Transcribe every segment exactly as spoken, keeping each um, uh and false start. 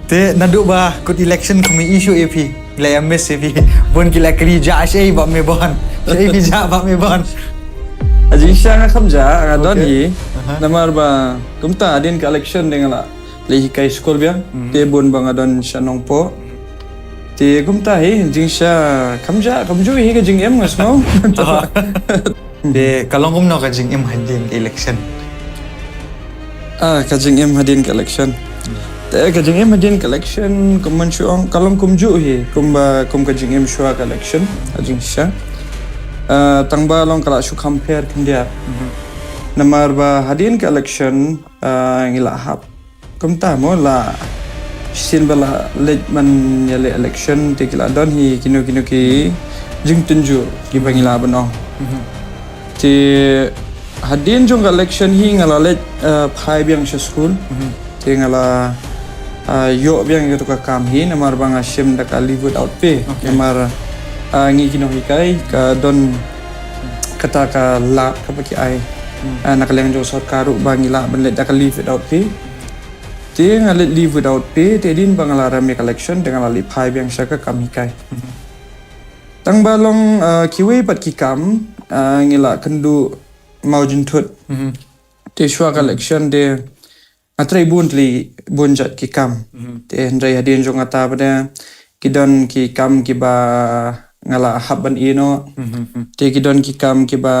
Te naduh ba kut election kum i issue ïa phi. La ïa miss ïa phi. Bun ki la kri jah shaei ba me ban. Shaei phi jah ba me ban. A jingshisha nga kham jah, nga don hi. Aha. Namar ba kumta hadien ka election dei nga la leit hikai skul biang. Mhm. Te bun ba nga don sha Nongpoh. Te kumta hi jingshisha kham jah, kham ju hi ka jingim nga sngew. Aha. Te ka long kumno ka jingim hadien ka election? Ah, ka jingim hadien ka election. Te ka jingim hadien ka election, kum ban shu ong, ka long kumjuh hi, kumba, kum ka jingim shuwa ka election, ka jingshisha. Ah, tang ba long ka la shu kham pher khyndiat. Mhm. Namar ba hadien ka election, ah, ngi la hap kumta mo la shisien ba la leit ban ïaleh election te ki la don hi kino kino ki jingtynjuh kiba ngi lah ban ong. Mhm. Te hadien jong ka election hi nga la leit, eh, phai biang sha skul. Mhm. Te nga la, eh, ïoh biang ïa kato ka kam hi namar ba nga shim da ka leave without pay. Okay. Namar, eh, ngi ki nonghikai ka don kata ka lad kaba ki ai. Hmm. Eh, na ka liang jong sorkar ruh ba ngi lah ban leit da ka leave without pay. Te nga leit leave without pay, te hadien ba nga la rem ïa ka election, te nga la leit phai biang sha ka kam hikai. Mhm. Tang ba long, ah, kiwei pat ki kam, ah, ngi la kynduh mawjynthut. Mhm. Te shuwa ka election te nga trei bun tylli bun jait ki kam. Mhm. Te hynrei hadien jong kata pat de ki don ki kam kiba nga la hap ban ïeh noh. Mhm. Te ki don ki kam kiba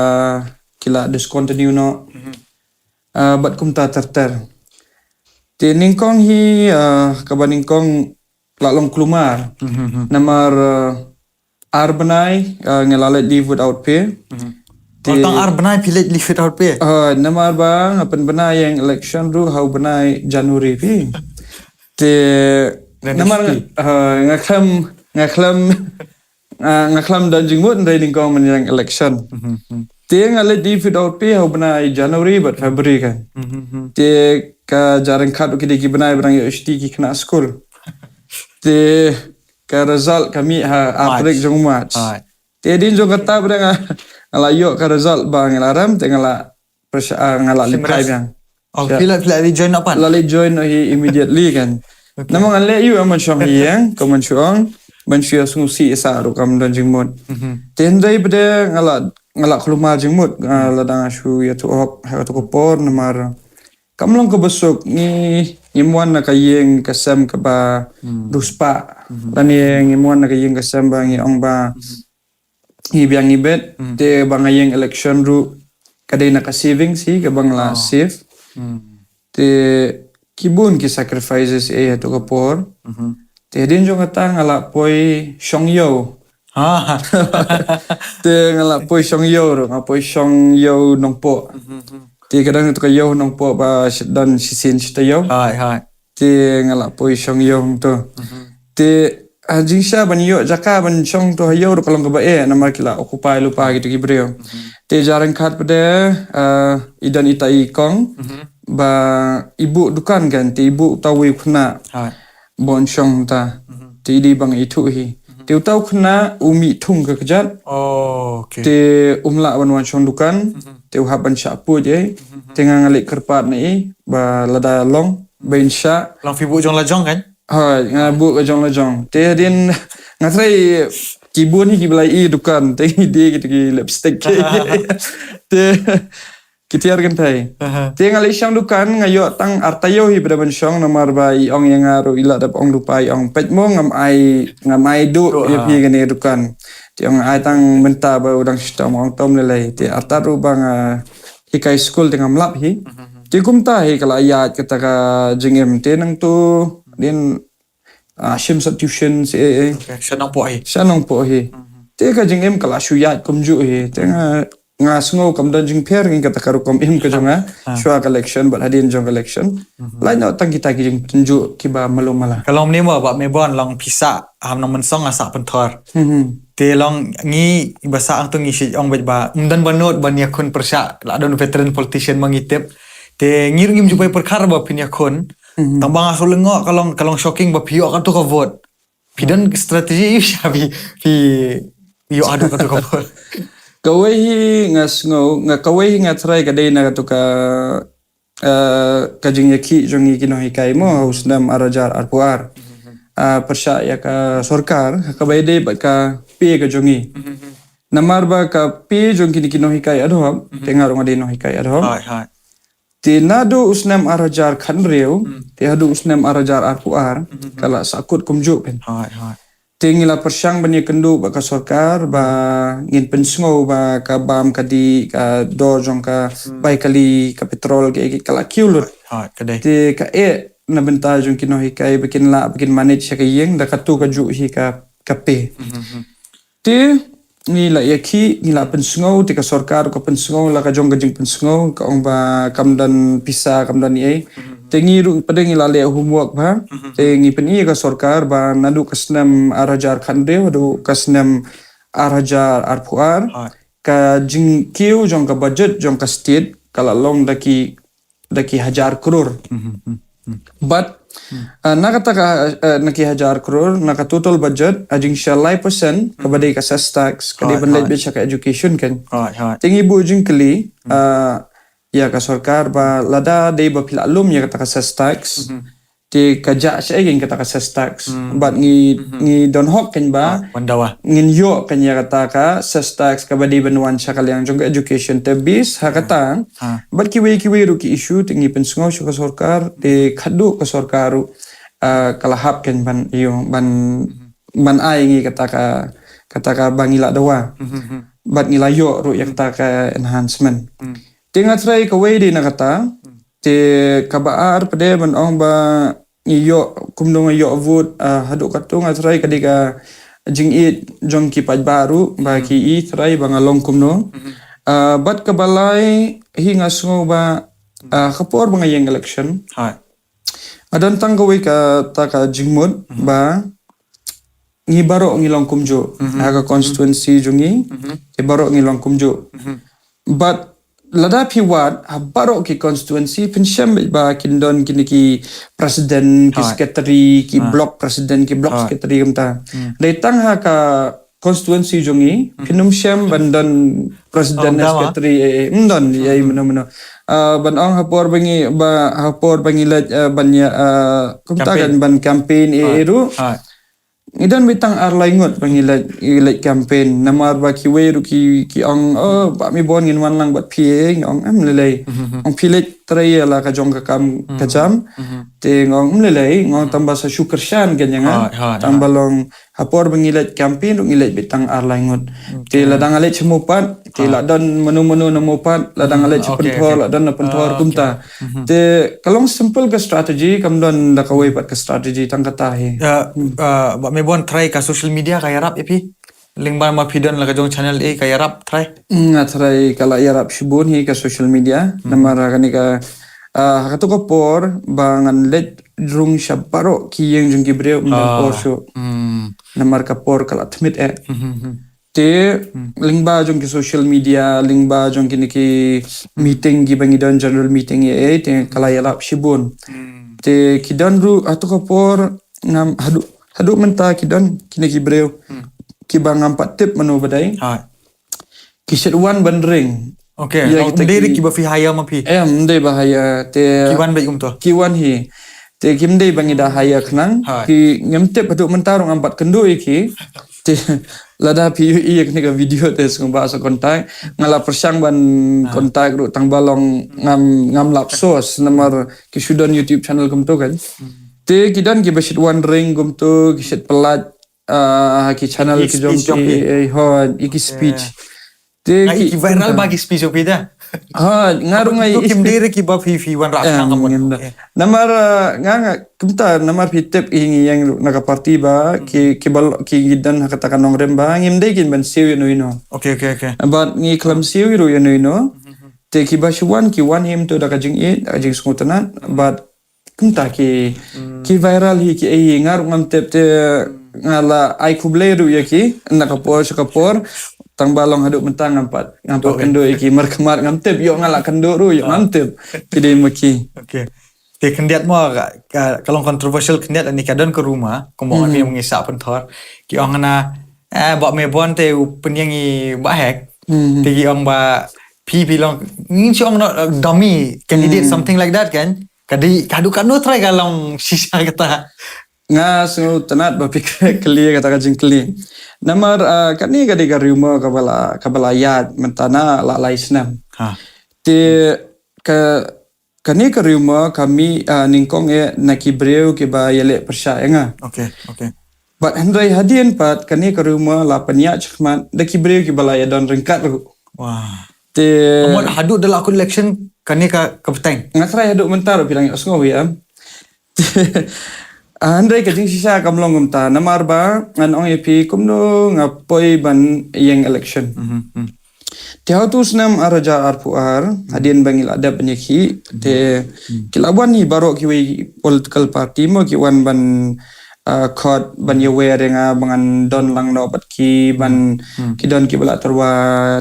ki la discontinue noh. Mhm. Ah, bad kumta ter ter. Te nyngkong hi, ah, kaba nyngkong la long kulmar. Mhm. Namar, ah, ar bnai, ah, nga la leit leave without pay. Mhm. Te tang ar bnai phi leit leave without pay? Ah, namar ba nga pynbna ïa ka election ruh ha u bnai January phi. Te namar nga, ah, nga khlem, nga khlem Ah, nga khlem don jingmut hynrei nyngkong mynjang election. Mhm, mhm. Te nga leit leave without pay ha u bnai January bad February kan. Mhm, mhm. Te ka jia ryngkat u ki dei ki bnai ba dang ïoh shuti ki khynnah skul. Te ka result ka mih ha ar tarik jong March. Te hadien jong kata pat de nga, nga la ïoh ka result ba nga la rem te nga la pyrshah, ah, nga la leit phai biang. Oh, phi la, phi la leit join noh pat? La leit join noh hi immediately kan. Okay. Namar nga leh ïa u ban shong hi ïeng, ka ban shu ong, ban shu ïa sngewsih ïa sa ruh kam don jingmut. Mhm. Te hynrei pat de nga la, nga la kulmar jingmut, ah, lada nga shu ïathuh hok ha kato ka por namar kam long kaba suk ngi, ngim wan na ka ïing ka sem kaba riewspah. Mhm. Lane ngim wan na ka ïing ka sem ba ngi ong ba ngi biang ngi bet, te ba nga ïeng election ruh ka dei na ka savings hi kaba nga la save. Hmm. Te ki bun ki sacrifices eh ha kato ka por. Mhm. Te hadien jong kata nga la poi shong ïew. Ha. Te nga la poi shong ïew ruh, nga poi shong ïew Nongpoh. Mhm, mhm. Te ka don kato ka ïew Nongpoh ba sha, don shisien shi taïew. Hai, hai. Te nga la poi shong ïew hangto. Mhm. Te, ah, jingshisha ban ïoh jaka ban shong to ha ïew ruh ka long kaba eh namar ki la occupy lypa kito ki briew. Mhm. Te jia ryngkat pat de, ah, i don ita i kong, mhm, ba i buh dukan kan, te i buh uta uwei u khynnah. Hai. Ban shong ta. Mhm. Te i dei ba nga ithuh hi. Mhm. Te uta u khynnah u mih thung ka kjat. Oh, okay. Te um lah ban wan shong dukan. Mhm. Te u hap ban shah pud ïa i. Mhm. Te nga nga leit kyrpad na i ba lada long ba in shah. Long phi buh jong la jong kan? Ha, nga buh ka jong la jong. Te hadien nga trei ki bun hi kiba la ïohi dukan. Te ki dei kito ki lipstick. Te ki tiar kynthei. Aha. Te nga leit shong dukan, nga ïoh tang ar taïew hi ba da ban shong namar ba i ong ïa nga ruh i la dep ong lypa, i ong peit mo ngam ai, ngam ai duh ïa phi kane dukan. Te ong ai tang mynta ba u dang shitom, ong tom lei lei. Te artat ruh ba nga hikai skul te ngam lap hi. Mhm. Te kumta hi ka la ïaid kata ka jingim. Te nangto dien, ah, shim sa tuition, eh, eh. Okay, sha Nongpoh hi. Sha Nongpoh hi. Mhm. Te ka jingim ka la shu ïaid kumjuh hi. Te nga, nga sngew kam don jingpher ngi kata ka rukom im ka jong nga. Ha. Shuwa ka election bad hadien jong ka election. Mhm. Lait noh tang kita ki jingtynjuh kiba malu mala. Ka long mne mo ba me ban long pisa ham nang mynsong nga sah pynthor. Mhm. Te long ngi ba sah hangto ngi shu ong bad ba ym don ba nud ban ïakhun pyrshah la don veteran politician ba ngi tip. Te ngi ruh ngim ju pyrkhat ba phin ïakhun. Mhm. Tang ba nga shu lyngngoh ka long, ka long shocking ba phi ïoh kato ka vote. Phi don strategy sha phi, phi ïoh haduh kato ka vote. Kawei hi nga sngew, nga kawei hi nga try ka dei na kato ka ah, ka jingïakhih jong ngi ki nonghikai mo, ha u snem ar hajar arphew ar. Ah, pyrshah ïa ka sorkar, ha kaba ïadei bad ka pay ka jong ngi. Namar ba ka pay jong kine ki nonghikai ad hoc, te nga ruh nga dei nonghikai ad hoc. Te naduh u snem ar hajar khathynriew, te haduh u snem ar hajar arphew ar, ka la sahkut kumjuh pyn. Te ngi la pyrshang ban ïakynduh bad ka sorkar, ba ngin pynsngew ba ka bam ka dih, ka dor jong ka bai kali, ka petrol, ka, ka la kiew lut. Te ka eh na bynta jong ki nonghikai ba kin lah, ba kin manage ïa ka ïing, da katu kajuh hi ka, ka pay. Te ngi la ïakhih, ngi la pynsngew, te ka sorkar ka pynsngew, la ka jong ka jingpynsngew, ka ong ba kam don pisa, kam don ei. Te ngi ruh pat ngi la leh homework bha. Te ngi pyni ïa ka sorkar ba naduh ka snem ar hajar khathynriew haduh ka snem ar hajar arphew ar, ka jingkiew jong ka budget jong ka state ka la long da ki, da ki hajar klur. But, ah, na kata ka, ah, na ki hajar klur, na ka total budget, a jingshai lai percent kaba dei ka cess tax, ka dei ban leit beit sha ka education kan. Te ngi buh jingkylli, ah, ïa ka sorkar ba lada dei ba phi la lum ïa kata ka cess tax, te ka jah shaei kata ka cess tax. Bad ngi, ngi don hok kan ba ngin ïoh kan ïa kata ka cess tax kaba dei ban wan sha ka liang jong ka education, te bis ha kata. Bad kiwei kiwei ruh ki issue te ngi pynsngew sha ka sorkar, te khadduh ka sorkar ruh, ah, ka la hap kan ban ïoh ban, ban ai ngi kata ka, kata kaba ngi la dawa. Bad ngi la ïoh ruh ïa kata ka enhancement. Te nga tharai kawei dei na kata, te kaba ar pat dei ban ong ba ngi ïoh, kumno ngi ïoh vote, ah, haduh katto nga tharai ka dei ka jingïeit jong ki paidbah ruh, ba ki i tharai ba nga long kumno. Ah, bad kaba lai hi nga sngew ba, ah, ka por ba nga ïeng election, nga don tang kawei kata ka jingmut ba ngi baroh ngi long kumjuh. Ha ka constituency jong ngi, te baroh ngi long kumjuh. But lada phi wad ha baroh ki constituency, phin shem ba kin don kine ki president, ki secretary, ki block president, ki block secretary kumta. Dei tang ha ka constituency jong ngi, phin ym shem ban don president, secretary, eh, eh, ym don, ïa, ïa, mano, mano. Ah, ban ong ha por ba ngi, ba, ha por ba ngi leit, ah, ban ïa, ah, kumta kan ban campaign, eh, eh, ruh. Ngi don beit tang ar lai ngut ba ngi leit, ngi leit campaign. Namar ba kiwei ruh ki, ki ong, "Oh, Bah Maebon, ngin wan lang bad phi," eh, nga ong, "Em lei lei." Ong, "Phi leit trei ïa la ka jong ka kam ka jam." Te nga ong, "Em lei lei," nga ong, "tang ba sa shu kyrshan kan ïa nga." Tang ba long ha por ba ngi leit campaign ruh ngi leit beit tang ar lai ngut. Te lada nga leit sha Mawpat, te la don mano mano na Mawpat, lada nga leit sha Pynthor, la don na Pynthor, kumta. Te ka long simple ka strategy, kam don da kawei pat ka strategy, tang kata hi. Ya, ah, Bah Maebon, trai ka social media ka ïarap ïa phi? Lyngba ma phi don la ka jong channel, eh, ka ïarap trai? Mm, nga trai ka la ïarap shibun hi ka social media. Namar kane ka, ah, ha kato ka por ba ngan leit rung sha baroh ki ïing jong ki briew, ym don por shuh. Namar ka por ka la tmit eh. Te lyngba jong ki social media, lyngba jong kine ki meeting kiba ngi don, general meeting ïa, eh, te ka la ïalap shibun. Te ki don ruh hato ka por ngam haduh, haduh mynta ki don kine ki briew kiba ngam pat tip mano ba dei. Ki shait wan ban ring. Okay, ïa, ym dei kiba phi hire ma phi? Em, ym dei ba hire, te ki wan beit kumto? Ki wan hi. Te kim dei ba ngi da hire khnang. Ki ngam tip, haduh mynta ruh ngam pat kynduh ïa ki. Te lada phi ïohi ïa kane ka video te sngewbha sa contact. Nga la pyrshang ban contact ruh tang ba long ngam, ngam lap source namar ki shu don YouTube channel kumto kan. Te ki don kiba shait wan ring kumto, ki shait pyllait, ah, ha ki channel ki jong ki, eh, ho, ïa ki speech. Te ki viral ba ki speech jong phi da. Ha, nga ruh nga i. Kim dei re kiba phi, phi wanrah khnang ka mut. Namar, ah, nga, nga kumta namar phi tip, i ngi ïeng ruh na ka party ba ki, kiba ki don ha kata ka nongrim ba ngim dei kin ban siew ïano ïano. Okay, okay, okay. But ngi khlem siew ruh ïano ïano. Te kiba shu wan ki wan hi to da ka jingïeit, da ka jingsngewtynnat, but kumta ki, ki viral hi ki ei, nga ruh ngam tip, te nga la ai khublei ruh ïa ki na ka por sha ka por. Tang ba long haduh mynta ngam pat, ngam pat kynduh ïa ki, markhmat ngam tip, ïoh nga la kynduh ruh ïoh ngam tip ki dei ma ki. Okay. Te khyndiat mo ka, ka, ka long controversial khyndiat, ani ka don ka rumour kumba ong, ani ngi sah Pynthor, ki ong na, eh, Bah Maebon te u pynïeng i Bah Hek. Te ki ong ba phi phi long, ngin shu ong, no, uh, dummy candidate, something like that kan. Ka dei, haduh katno trai ka long shisha kata? Nga sngewtynnat ba phi kylli kata ka jingkylli. Namar, ah, kane ka dei ka rumor kaba la, kaba la ïaid mynta na la lai snem. Ha. Te ka, kane ka rumor ka mih, ah, nyngkong eh na ki briew kiba ïaleh pyrshah ïa nga. Okay, okay. Bad hynrei hadien pat kane ka rumor la pynïaid shakhmat da ki briew kiba la ïadon ryngkat ruh. Wah. Te ka mut haduh da la kut election kane ka, ka bteng. Nga tharai haduh mynta ruh phi la ïohsngew ïa. Ah, hynrei ka jingshisha kam long kumta, namar ba ngan ong ïa phi kumno nga poi ban ïeng election. Mhm, mhm. Te ha utu u snem ar hajar arphew ar, hadien ba ngi la dep ban ïakhih, te ki la wan hi baroh kiwei political party mo, ki wan ban, ah, khot ban ïawer ïa nga ba ngan don lang noh bad ki, ban ki don kiba la tyrwa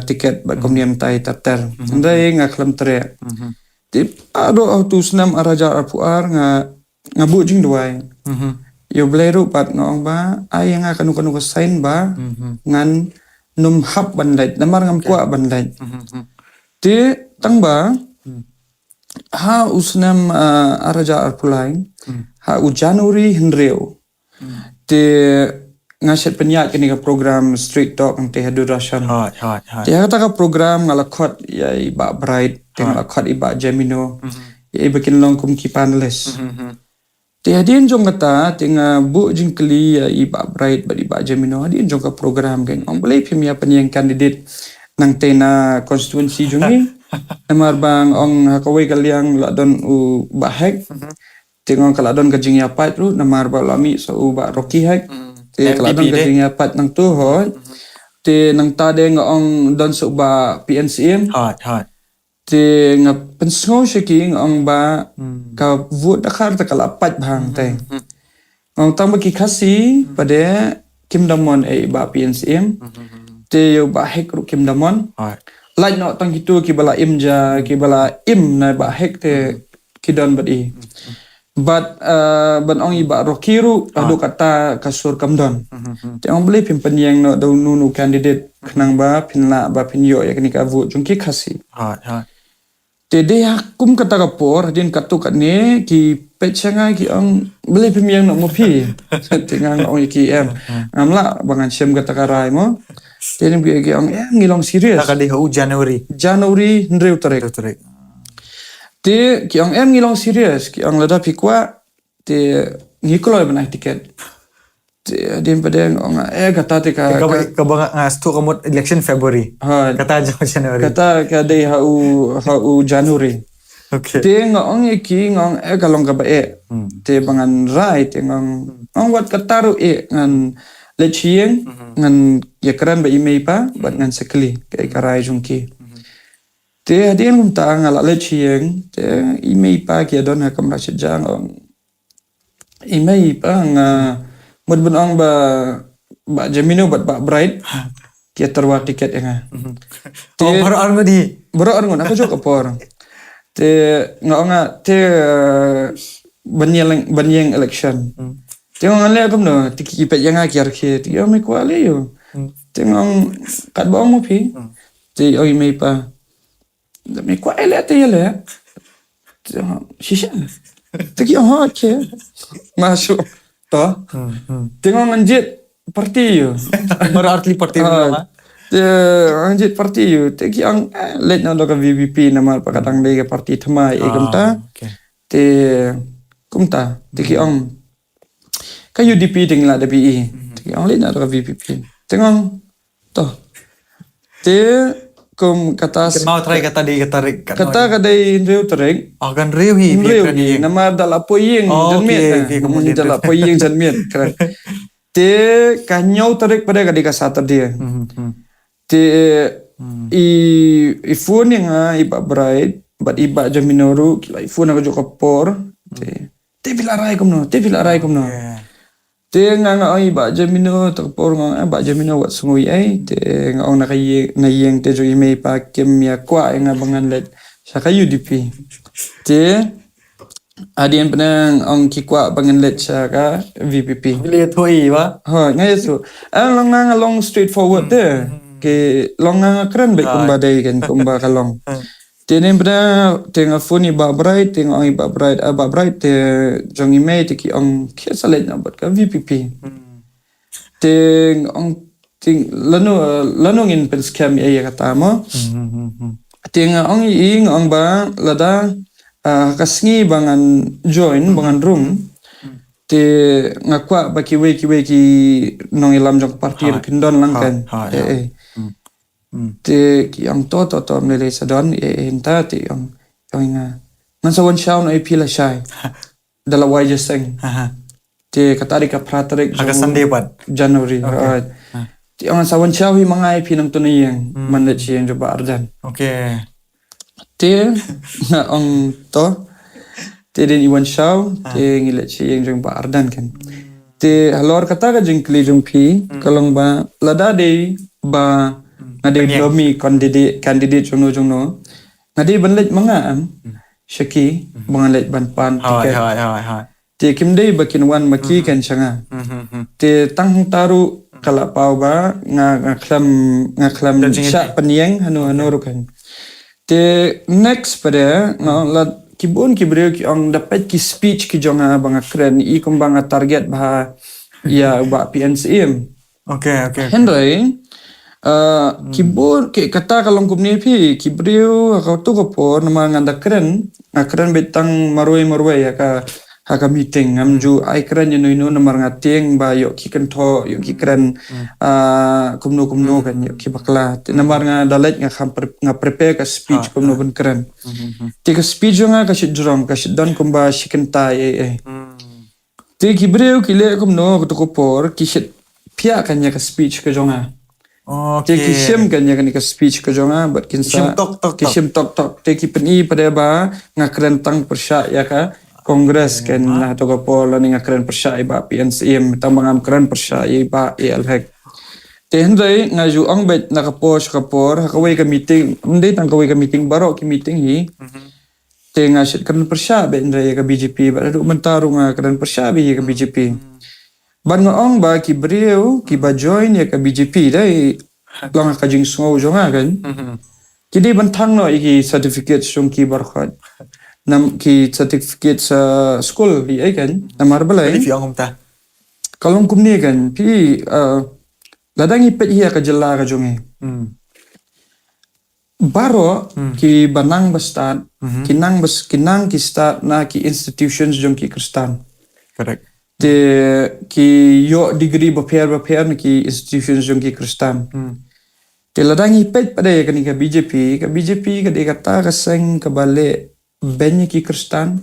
tiket bad kumne kumtai ter ter. Mhm. Hynrei nga khlem treh. Mhm. Te baroh ha utu u snem ar hajar arphew ar nga, nga buh jingduwai. Mhm. Ïa U Blei ruh pat nga ong ba ai ïa nga kano kano ka sign ba ngan nym hap ban leit, namar ngam kwah ban leit. Mhm, mhm. Te tang ba ha u snem, ah, ar hajar arphew lai, ha u January hynriew, te nga shet pynïaid kane ka program Street Talk hangtei ha Doordarshan. Hooid, hooid, hooid. Te ha kata ka program nga la khot ïa i Bah Bright, te nga la khot i Bah Jemino, ïa i ba kin long kum ki panelist. Mhm, mhm. Te hadien jong kata, te nga buh jingkylli ïa i Bah Bright bad i Bah Jemino hadien jong ka program, ka ong balei phim ïa pynïeng candidate nangtei na constituency jong ngi. Namar ba nga ong ha kawei ka liang la don u Bah Hek. Mhm. Te nga ong ka la don ka jingïapait ruh namar ba la mih sa u Bah Rocky Hek. Mm. Te ka la don ka jingïapait nangtu, hooid. Mm-hmm. Te nangta de nga ong don sa u Bah P N C M. Hooid, hooid. Te nga pynsngew sha ki nga ong ba ka vote da khar te ka la pait bha hangtei. Mm-hmm. Nga ong tang ba ki Khasi pat de kim da mon ïa i Bah P N C M. Mm-hmm. Te ïa u Bah Hek ruh kim da mon. Hooid. Lait noh tang kito kiba la im ja, kiba la im na Bah Hek te ki don bad i. Mm-hmm. Bad, uh, ban ong i Bah Rocky ruh, haduh kata ka sur kam don. Mhm, mhm. Te ong balei phim pynïeng noh da uno uno u candidate khnang ba phin lah ba phin ïoh ïa kane ka vote jong ki Khasi. Hooid, hooid. Te dei ha kum kata ka por, hadien katto katne, ki peit sha nga ki ong balei phim ïeng noh mo phi. Te nga ong ïa ki em. Mhm. Ngam lah ba ngan shem kata ka rai mo. Te ki ong em ngi long serious. Kata ka dei ha u January. January hynriew tarik. Hynriew tarik. Te ki ong em ngi long serious, ki ong lada phi kwah, te ngi kloi ban ai tiket. Te hadien pat de nga ong eh kata te ka, te kaba, ka, kaba nga, nga sngewthuh ka mut election February. Ha. Kata jong January. Kata ka dei ha u, ha u January. Okay. Te nga ong ïa ki nga ong eh ka long kaba eh. Hmm. Te ba ngan rai te nga ong, nga ong wat kata ruh eh ngan leit sha ïing, mhm, ngan ïakren bad i mei i pa bad ngan sa kylli kaei ka rai jong ki. Mhm. Te hadien kumta nga la leit sha ïing, te i mei i pa ki ïadon ha kamra shet ja nga ong, i mei i pa nga mut ban ong ba Bah Jemino bad Bah Bright ki ïa tyrwa tiket ïa nga. Mhm. Te, oh, baroh arngut hi. Baroh arngut ha kajuh ka por. Te nga ong nga te, eh, ban ïeng, ban ïeng election. Hmm. Te nga ong ngan leh kumno, te ki peit ïa nga ki ïa rakhe, te ki ong me kwah leh ïa u. Hmm. Te nga ong katba ong mo phi. Hmm. Te ong i mei i pa, me kwah ïaleh te ïaleh. Te nga ong shisha. Te ki ong hooid ke. Nga shu to. Hmm, hmm. Te nga ong ngan jied party ïa u. Baroh artylli party ruh, ah, te ngan jied party ïa u. Te ki ong, eh, leit noh da ka V P P namar ba ka dang dei ka party thymmai, eh, kumta. Ah, okay. Te kumta te ki ong ka U D P te ngi la dep ïohi. Mhm. Te ki ong leit noh da ka V P P. Te nga ong to. Te kum kata, kynmaw trai kata dei ka tarik, kata ka dei hynriew tarik. Oh, ka hynriew hi, hynriew hi. Namar da la poi ïing janmiet. Oh, okay, okay, ka mut da la poi ïing janmiet, correct. Te ka hynñiew tarik pat de ka dei ka Saturday. Mhm, mhm. Te i, i phone ïa nga i Bah Bright bad i Bah Jemino ruh ki la i phone ha kajuh ka por. Te, te phi la rai kumno, te phi la rai kumno. Okay. Te nga nga ong i Bah Jemino, te ka por nga ong, eh, Bah Jemino wat sngew ei. Te nga ong na ka ïing, na ïing te jong i mei i pa kim ïa kwah ïa nga ba ngan leit sha ka U D P. Te hadien pat de nga ong ki kwah ba ngan leit sha ka V P P. Phi la ïathuh ei ba? Hooid, nga ïathuh. Eh, long nga, nga long straightforward te. Hmm. Ki long nga kren bad kumba dei kan, kumba ka long. Te ne bda, te nga phone i Bah Bright, te nga ong i Bah Bright, ah, Bah Bright, te jong i mei, te ki ong khie sa leit noh bad ka V P P. Te nga ong, te lano, lano ngin pynskhem ïa kata mo. Te nga ong i, nga ong ba lada, ah, ka sngi ba ngan join, ba ngan rung. Te nga kwah ba kiwei kiwei ki nongïalam jong ka party ruh kin don lang kan. Eh, eh. Te ki ong to, to, to, ym lei lei sa don, eh, eh, hynta te ong, ong nga. Ngan sa wan shaw noh ïa phi lashai. Da la wai jingïaseng. Te kata dei ka phra tarik jong Sunday pat. January. Te ong ngan sa wan shaw hi ma nga ïa phi nangta na ïing. Ban leit sha ïing jong Bah Ardent. Te nga ong to. Te dei ngi wan shaw, te ngi leit sha ïing jong Bah Ardent kan. Te halor kata ka jingkylli jong phi, ka long ba lada dei ba nga dei nominee candidate, candidate jong no jong no. Nga dei ban leit ma nga em, sha ki, ba ngan leit ban pan ticket. Te kim dei ba kin wan ma ki kan sha nga. Te tang hangta ruh ka la paw ba nga, nga khlem, nga khlem shah pynïeng hano hano ruh kan. Te next pat de, nga ong la ki bun ki briew ki ong da peit ki speech ki jong nga ba nga kren i kumba nga target bha ïa u Bah P N Syiem. Hynrei, ah, ki bun, ki kata ka long kumne phi, ki briew ha kato ka por namar nga da kren, nga kren beit tang marwei marwei ha ka, ha ka meeting, ngam ju ai kren ïa no ïa no namar nga tieng ba ïoh ki kynthoh, ïoh ki kren, ah, kumno kumno kan, ïoh ki bakla. Te namar nga da leit nga kham pre-, nga prepare ka speech kumno ban kren. Te ka speech jong nga ka shit jrong, ka shit don kumba shi kynta eh, eh. Te ki briew ki leh kumno kato ka por, ki shit phiah kan ïa ka speech ka jong nga. Te ki shim kan ïa kane ka speech ka jong nga, bad kin sa, ki shim tok tok. Te ki pyni pat de ba nga kren tang pyrshah ïa ka Congress kan, na kato ka por lane nga kren pyrshah ïa i Bah P N Syiem, tang ba ngam kren pyrshah ïa i Bah A L Hek. Te hynrei nga ju ong beit na ka por sha ka por, ha kawei ka meeting, ym dei tang kawei ka meeting, baroh ki meeting hi. Te nga shait kren pyrshah beit hynrei ïa ka B J P, bad haduh mynta ruh nga kren pyrshah beit ïa ka B J P. Bad nga ong ba ki briew kiba join ïa ka B J P dei long ha ka jingsngew jong nga kan. Ki dei ban thang noh ïa ki certificate jong ki baroh khoit. Nam ki certificate sa skul ïa kan. Namar balei? Ka long kumne kan. Phi, uh, lada ngi peit ïa ka jylla ka jong ngi. Baroh kiba nang ba stad, ki nang ba s-, ki nang ki stad na ki institutions jong ki Khristan. Te ki ïoh degree bapher bapher na ki institutions jong ki Khristan. Te lada ngi peit pat de ïa kane ka B J P, ka B J P ka dei kata ka seng kaba leh beiñ ïa ki Khristan.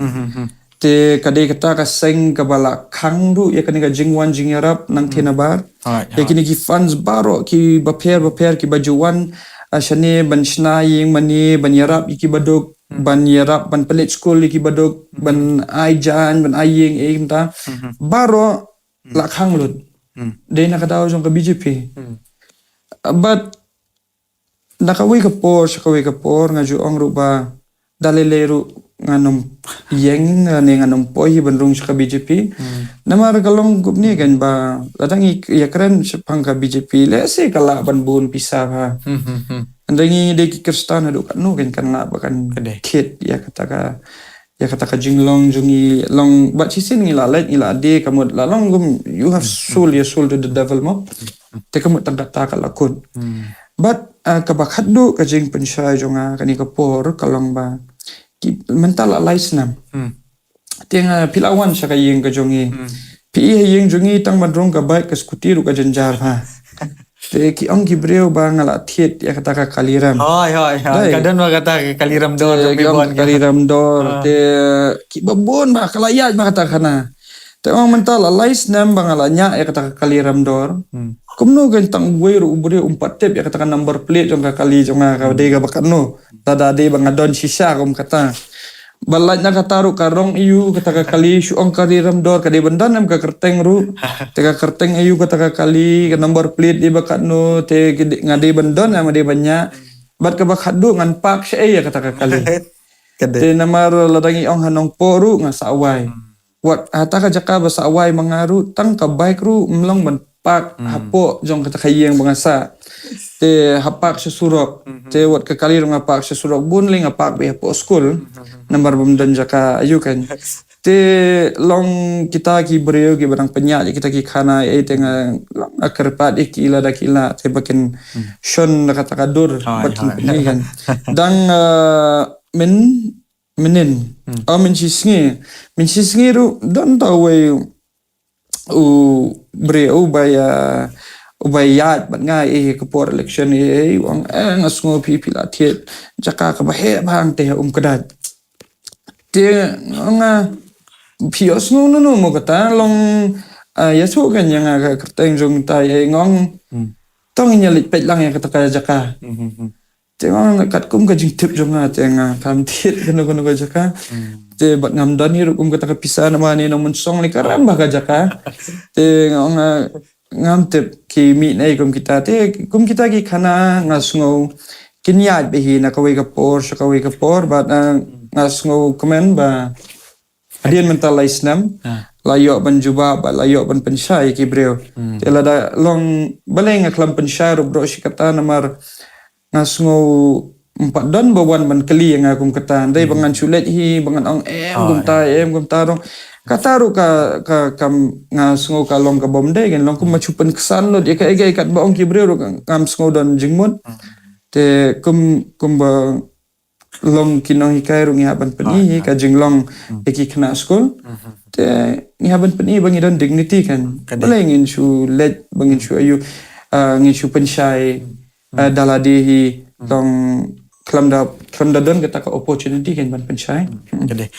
Te ka dei kata ka seng kaba la khang ruh ïa kane ka jingwan jingïarap nangthie nabar. Ïa kine ki funds baroh kiba pher ba pher kiba ju wan, ah, shane ban shna ïing mane, ban ïarap ïa kiba duk, ban ïarap ban pynleit skul ïa kiba duk, ban ai jaiñ, ban ai ïing, eh, kumta. Baroh la khang lut. Dei na ka daw jong ka B J P. But na kawei ka por sha kawei ka por nga ju ong ruh ba da lei lei ruh ngan ym ïeng ne ngan ym poi hi ban rung sha ka B J P. Namar ka long kumne kan ba lada ngi ïakren shaphang ka B J P lehse ka lah ban bun pisa bha. Hynrei ngi dei ki Khristan haduh katno kan, kan lah ba kan thied ïa kata ka, ïa kata ka jinglong jong ngi long, bad shisien ngi la leit ngi la die, ka mut la long kum you have sold your soul to the devil mo. Te ka mut tang kata ka la kut. Bad, ah, kaba khatduh ka jingpynshai jong nga kane ka por ka long ba ki, mynta la lai snem. Te nga, phi la wan sha ka ïing ka jong ngi. Phi i ha ïing jong ngi tang ban rung ka bike ka scooty ruh ka jynjar ha. Te ki ong ki briew ba nga la thied ïa kata ka kali rem. Hoi, hoi, hoi. Ka don ba kata ka kali rem dor. Te ki ong ka kali rem dor. Te kiba bun ba ka la ïaid ba kata khana. Te ong mynta la lai snem ba nga la ñiah ïa kata ka kali rem dor. Kumno kan tang uwei ruh u briew um pat tip ïa kata ka number plate jong ka kali jong nga ka dei kaba katno. Lada dei ba nga don shisha kum kata. Ba lait na kata ruh ka rong aiu kata ka kali, shu ong kali rem dor, ka dei ban don em ka kyrteng ruh. Te ka kyrteng aiu kata ka kali, ka number plate dei ba katno, te nga dei ban don em, nga dei ban ñiah. Bad kaba khatduh ngan park shaei ïa kata ka kali. Te namar lada ngi ong ha Nongpoh ruh nga sah wai. Wat hata ka jaka ba sah wai ma nga ruh, tang ka bike ruh ym long ban park hapoh jong kata ka ïing ba nga sah. Te ha park sha surok. Te wat ka kali ruh nga park sha surok, bun lei nga park beit hapoh skul. Namar bym don jaka aiu kan. Te long kita ki briew kiba dang pynïaid ïa kita ki khana, eh, te nga long nga kyrpad ïa ki lada ki lah te ba kin shon da kata ka dur. Hooid, ba kin hooid. Pyni kan. Dang, eh, min mynnin. Hmm. Oh, mynshisngi. Mynshisngi ruh don tang uwei u briew uba ïa, uba ïaid bad nga ïa ka por election, eh, u ong, eh, nga sngew phi, phi la thied jaka kaba heh bha, te um kdait. Te nga, phi ïohsngew nano mo kata, long, ah, ïathuh kan ïa nga ka kyrteng jong ta, eh, nga ong. Hmm. To ngin ïa leit peit lang ïa kata ka jaka. Hmm, hmm, hmm. Te nga ong katkum ka jingtip jong nga te nga kam thied kano kano ka jaka. Hmm. Te bad ngam don hi ruh kum kata ka pisa namar ne nongmynsong lei ka ram bha ka jaka. Te nga ong, ah, ngam tip ki mih na ei kum kita. Te kum kita ki khana nga sngew kin ïaid beit hi na kawei ka por sha kawei ka por bad, ah, nga sngew kmen ba hadien mynta lai snem, ah, la ïoh ban jubab bad la ïoh ban pynshai ïa ki briew. Hmm. Te lada long balei nga khlem pynshai ruh baroh shi katta namar nga sngew ym pat don ba wan ban kylli ïa nga kum kata. Dei ba, hmm, ngan shu leit hi ba ngan ong em, ah, kumta, em, em, kumta ruh. Kata ruh ka, ka, kam, nga sngew ka long ka bym dei kan, long kum, hmm, ma shu pynksan lut ïa kaei kaei katba ong ki briew ruh ngam sngew don jingmut. Hmm. Te kum, kumba long ki nonghikai ruh ngi hap ban pyni, ah, hi, ah, ka jinglong, hmm, ïa ki khynnah skul. Hmm. Te ngi hap ban pyni ba ngi don dignity kan. Ka dei. Balei ngin shu leit ba ngin shu aiu, ah, ngin shu pynshai, hmm, ah, da lade hi, hmm, tang khlem da, khlem da don kata ka opportunity kan ban pynshai. Hmm. Hmm. Ka dei.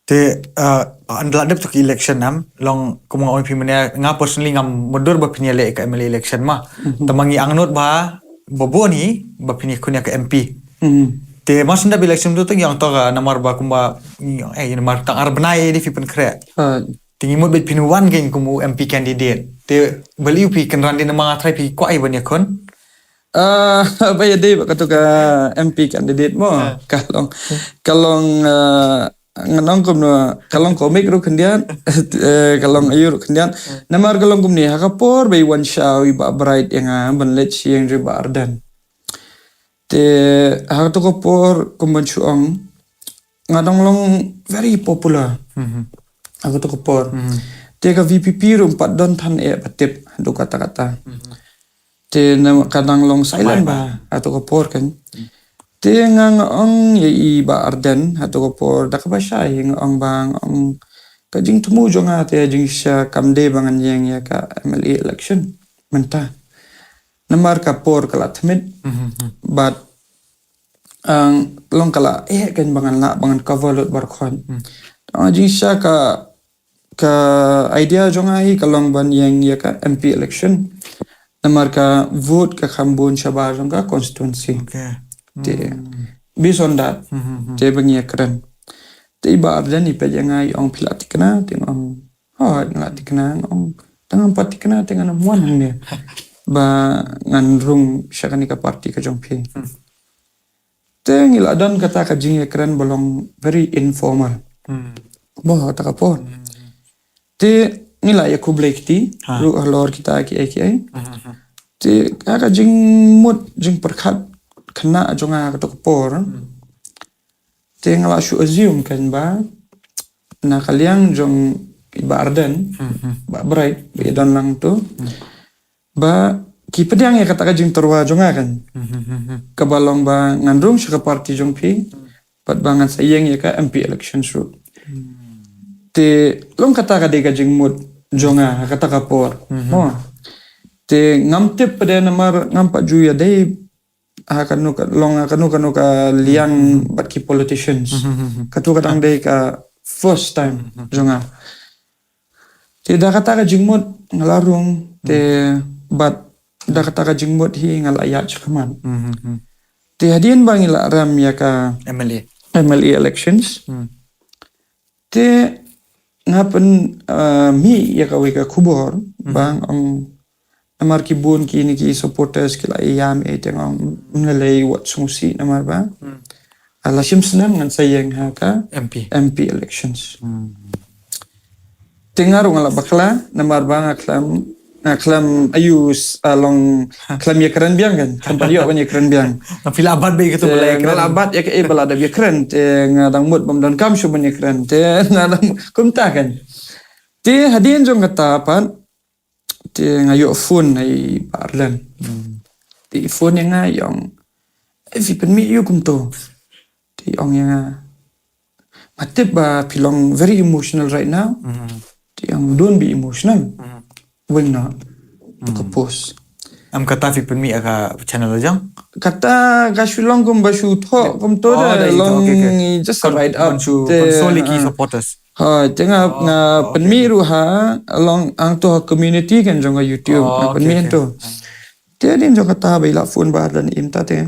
Te, uh, haba la dep tu ka election, em, long kum nga ong ïa phi mynne, nga personally ngam mutdur ba phin ïaleh ïa ka M L A election mo. Mhm. Tangba ngi angnud ba, ba bun hi ba phin ïakhun ïa ka M P. Mhm. Te mar shen dep election tu, te ngi ong to ka namar ba kumba, ngi ong, eh, namar tang ar bnai dei phi pynkhreh. Ah. Te ngi mut ba phin wan kein kum u M P candidate. Te balei phi kynran, dei namar nga tharai phi kwah hi ban ïakhun. Ah, ba ïadei bad katu ka M P candidate mo. Ah. Ka long, ka long, ah, ngan ong kumno, ka long komik ruh khyndiat, eh, ka long aiu ruh khyndiat. Hmm. Namar ka long kumne, ha ka por ba i wan shaw i Bah Bright ïa nga ban leit sha ïing jong i Bah Ardent. Te ha katu ka por kumban shu ong, nga dang long very popular. Mhm. Ha katu ka por. Mhm. Te ka V P P ruh ym pat don than eh ba tip haduh katta katta. Mhm. Te na ka dang long silent bha, bha, bha, ha katu ka por kan. Hmm. Te nga, nga ong ïa i Bah Ardent ha katu ka por da kaba shai, nga ong ba, nga ong ka jingthmu jong nga te jingshisha kam dei ba ngan ïeng ïa ka M L A election mynta. Namar ka por ka la thmit. Hmm, hmm, hmm. Bad, ah, long ka la eh kan ba ngan lah ba ngan cover lut baroh khoit. Hmm. Te jingshisha ka ka idea jong nga hi ka long ban ïeng ïa ka M P election. Namar ka vote ka kham bun shabar jong ka constituency. Okay. Te, hmm, based on that, hmm, hmm, hmm, te ba ngi ïakren. Te i Bah Ardent i peit ïa nga i ong phi la thikna, te nga ong, hooid nga la thikna, nga ong tang ngam pat thikna te ngan ym wan hangne. Ba ngan rung sha kane ka party ka jong phi. Hmm. Te ngi la don kata ka jingïakren ba long very informal. Hmm. Ba ha kata ka por. Hmm. Te ngi la ïakhublei kti, ha, ruh halor kita kiei kiei. Hmm, hmm, hmm. Te ha ka jingmut jingpyrkhat khynnah jong nga ha kata ka por. Hmm. Te nga la shu assume kan ba na ka liang jong i Bah Ardent, hmm, hmm, Bah Bright, ba ïadon lang tu. Hmm. Ba ki pdiang ïa kata ka jingtyrwa jong nga kan. Hmm, hmm, hmm, hmm. Kaba long ba ngan rung sha ka party jong phi, hmm, bad ba ngan sa ïeng ïa ka M P election ruh. Hmm. Te long kata ka dei ka jingmut jong nga ha kata ka por. Hmm. Mo. Te ngam tip pat de namar ngam pat ju ïadei ha kano ka long, ha kano kano ka liang, hmm, bad ki politicians. Hmm, hmm, hmm. Katu ka dang dei ka first time, hmm, hmm, jong nga. Te da kata ka jingmut nga la rung, te, hmm, bad da kata ka jingmut hi nga la ïaid shakhmat. Hmm, hmm, hmm. Te hadien ba ngi la rem ïa ka M L A, M L A elections. Hmm. Te nga pyn, ah, mih ïa kawei ka khubor, hmm, ba nga ong namar ki bun kine ki supporters ki la ïam ei, te nga ong ym lei wat sngewsih namar ba, hmm, ah, la shim snem ngan sa ïeng ha ka M P, M P elections. Hmm. Te nga ruh nga la bakla namar ba nga khlem nga khlem ïoh, ah, long khlem ïakren biang kan. Khlem pat ïoh ban ïakren biang. Nga phi la bat bad ïa katu ba la ïakren. Nga la bat ïa kaei ba la dep ïakren. Te nga dang mut bym donkam shuh ban ïakren. Te nga dang kumta kan. Te hadien jong kata pat, te nga ïoh phone na i Bah Ardent. Te i phone ïa nga, i ong, "Eh, phi pynmih ïa u kumto." Te i ong ïa nga, "Nga tip ba phi long very emotional right now." Te i ong, "Don't be emotional. Weng noh. To ka post." Em, kata phi pynmih ïa ka channel jong? Kata ka shu long kumba shu thoh kumto da, long just a write up. Te console ki supporters. Ha, te nga, nga pynmih ruh ha, long hangto ha community kan jong ka YouTube, nga pynmih hangto. Te hadien jong kata ba i la phone Bah Ardent, i mynta te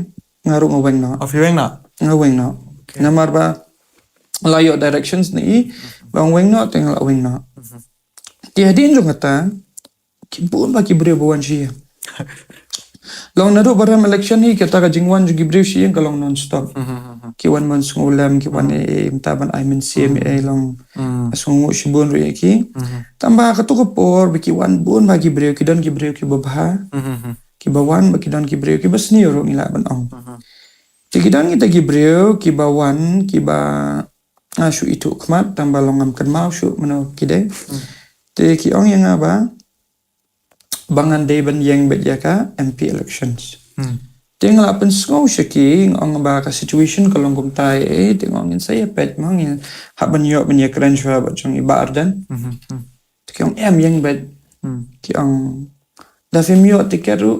nga ruh nga weng noh. Oh, phi weng noh? Nga weng noh. Namar ba la ïoh directions na i ba nga weng noh, te nga la weng noh. Te hadien jong kata, ki bun bha ki briew ba wan sha ïing. Long naduh ba rem election hi, kata ka jingwan jong ki briew sha ïing ka long non-stop. Ki wan ban sngewlem, ki wan, eh, mynta ban ai mynsiem, eh, long sngewnguh shibun ruh ïa ki. Tangba katu ka por ba ki wan bun bha ki briew, ki don ki briew kiba bha, kiba wan, ba ki don ki briew kiba sniew ruh, ngi lah ban ong. Te ki don kita ki briew kiba wan, kiba nga shu ithuh khmat, tangba long ngam kynmaw shuh mano ki dei. Te ki ong ïa nga ba ba ngan dei ban ïeng beit ïa ka M P elections. Te nga la pynsngew sha ki, nga ong ba ka situation ka long kumta, eh, te nga ong ngin sa ïa peit, ma ngin hap ban ïoh ban ïakren shuwa bad jong i Bah Ardent. Te ki ong em, ïeng beit. Ki ong da phim ïoh tiket ruh,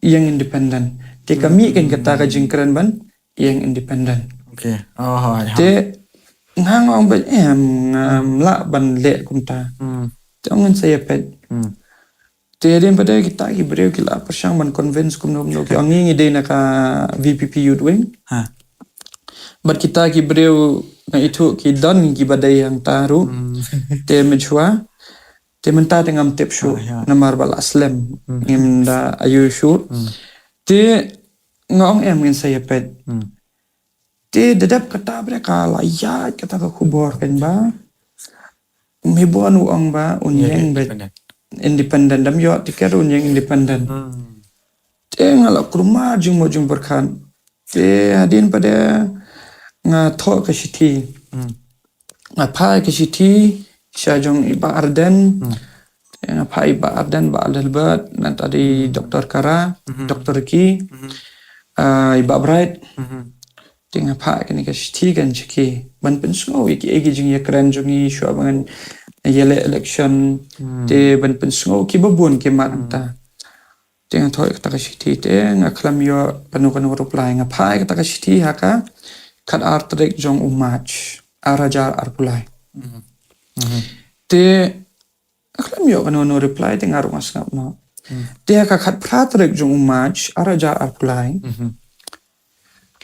ïeng independent. Te ka mih kan kata ka jingkren ban ïeng independent. Te nga nga ong beit, em, ngam lah ban leh kumta. Te ong ngin sa ïa peit. Te hadien pat de kita ki briew ki la pyrshang ban convince kumno kumno, ki ong ngi ngi dei na ka V P P Youth Wing. Bad kita ki briew nga ithuh ki don kiba dei hangta ruh. Te mynshwa, te mynta te ngam tip shuh namar ba la slem, ngim da ïohi shuh. Te nga ong em, ngin sa ïa peit. Te da dep kata ba ka la ïaid kata ka khubor kan ba Mebon u ong ba un ïeng beit independent, dam ïoh tiket un ïeng independent. Te nga la kulmar jingmut jingpyrkhat. Te hadien pat de nga thoh ka shithi. Nga phah ka shithi sha jong i Bah Ardent. Te nga phah i Bah Ardent, Bah Adelbert, nangta i Doktor Kara, Doktor Ricky, ah, i Bah Bright. Te nga phah kane ka shithi kan sha ki ban pynsngew ïa ki, ïa ki jingïakren jong ngi shuwa ba ngan ïaleh election. Te ban pynsngew kiba bun ki mat mynta. Te nga thoh ïa kata ka shithi te nga khlem ïoh kano kano reply. Nga phah ïa kata ka shithi ha ka khatar tarik jong u March, ar hajar arphew lai. Te nga khlem ïoh kano kano reply te nga ruh nga sngap noh. Te ha ka khatphra tarik jong u March, ar hajar arphew lai.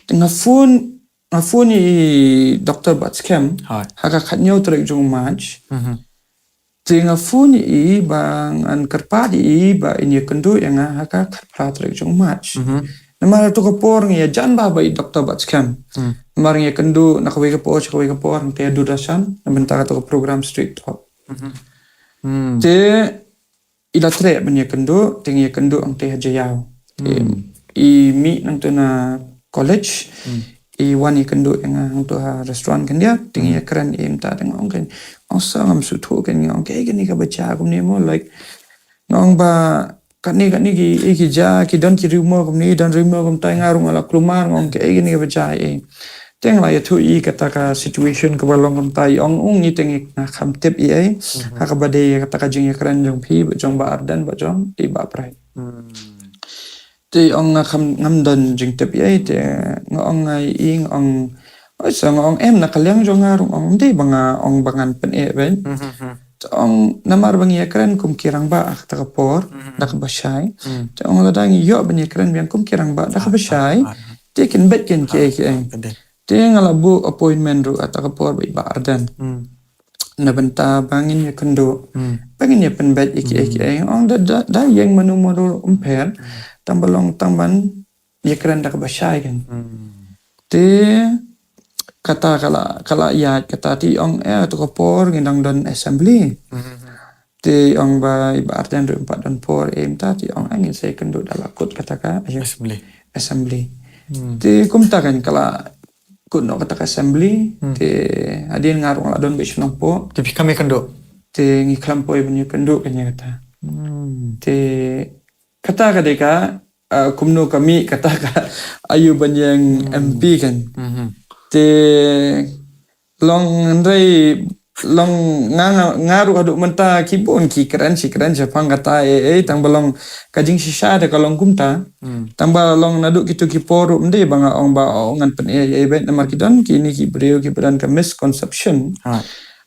Te nga phone, nga phone ïa i Doktor Batskhem ha ka khathynñiew tarik jong u March. Te nga phone ïa i ba ngan kyrpad ïa i ba in ïakynduh ïa nga ha ka khatphra tarik jong u March. Namar ha tu ka por ngi ïajan bha bad i Doktor Batskhem. Namar ngi ïakynduh na kawei ka por sha kawei ka por, hangta ha Doordarshan na bynta katu ka program Street Talk. Te i la treh ban ïakynduh, te ngi ïakynduh hangta ha Jaïaw. Te i mih nangtu na college, i wan ïakynduh ïa nga hangtu ha restaurant khyndiat, te ngi ïakren, i mynta te nga ong kan, ong sa ngam sngewthuh kan, nga ong kaei kane kaba jia kumne mo, like, nga ong ba katne katne ki, eh, ki jia, ki don ki rumour kumne, don rumour kumta, nga ruh nga la kulmar, nga ong kaei kane kaba jia, eh. Te nga la ïathuh ïa i kata ka situation kaba long kumta, i ong u ngi te ngi, nga kham tip ei ei ha kaba dei kata ka jingïakren jong phi bad jong Bah Ardent bad jong i Bah Bright. Te i ong nga kham, ngam don jingtip ei ei, te nga ong nga ïa i, nga ong, oi sa, nga ong em, na ka liang jong nga ruh nga ong ym dei ba nga ong ba ngan pyneh beit. Te ong namar ba ngi ïakren kum ki rangbah ha kata ka por da kaba shai. Te ong lada ngi ïoh ban ïakren biang kum ki rangbah da kaba shai, te kin beit kin kiei kiei. Te nga la book appointment ruh ha kata ka por bad i Bah Ardent na bynta ba ngin ïakynduh, ba ngin ïapynbeit ïa kiei kiei. Ong da, da, da ïeng mano mano ruh ym pher, tang ba long tang ban ïakren da kaba shai kan. Te kata ka la, ka la ïaid kata, te i ong eh ha tu ka por ngi dang don assembly. Te ong ba i Bah Ardent ruh em pat don por, em ta te ong ai ngin sa ïakynduh da la kut kata ka, ayo, Assembly. Assembly. Hmm. Te kumta kan ka la kut noh kata ka Assembly. Hmm. Te hadien nga ruh nga la don beit shnong poh. Te phi kam ïakynduh? Te ngi khlem poi ban ïakynduh kane kata. Hmm. Te kata ka dei ka, ah, kumno ka mih kata ka ayu ban ïeng Hmm. M P kan. Mhm. Te long hynrei long nga, nga, nga ruh haduh mynta ki bun ki kren shi kren shaphang kata, eh, eh, tang ba long ka jingshisha da ka long kumta. Hmm. Tang ba long naduh kitu ki por ruh ym dei ba nga ong ba, oh, ngan pyn-eh, eh, beit namar ki don kine ki briew ki ba don ka misconception. Ha.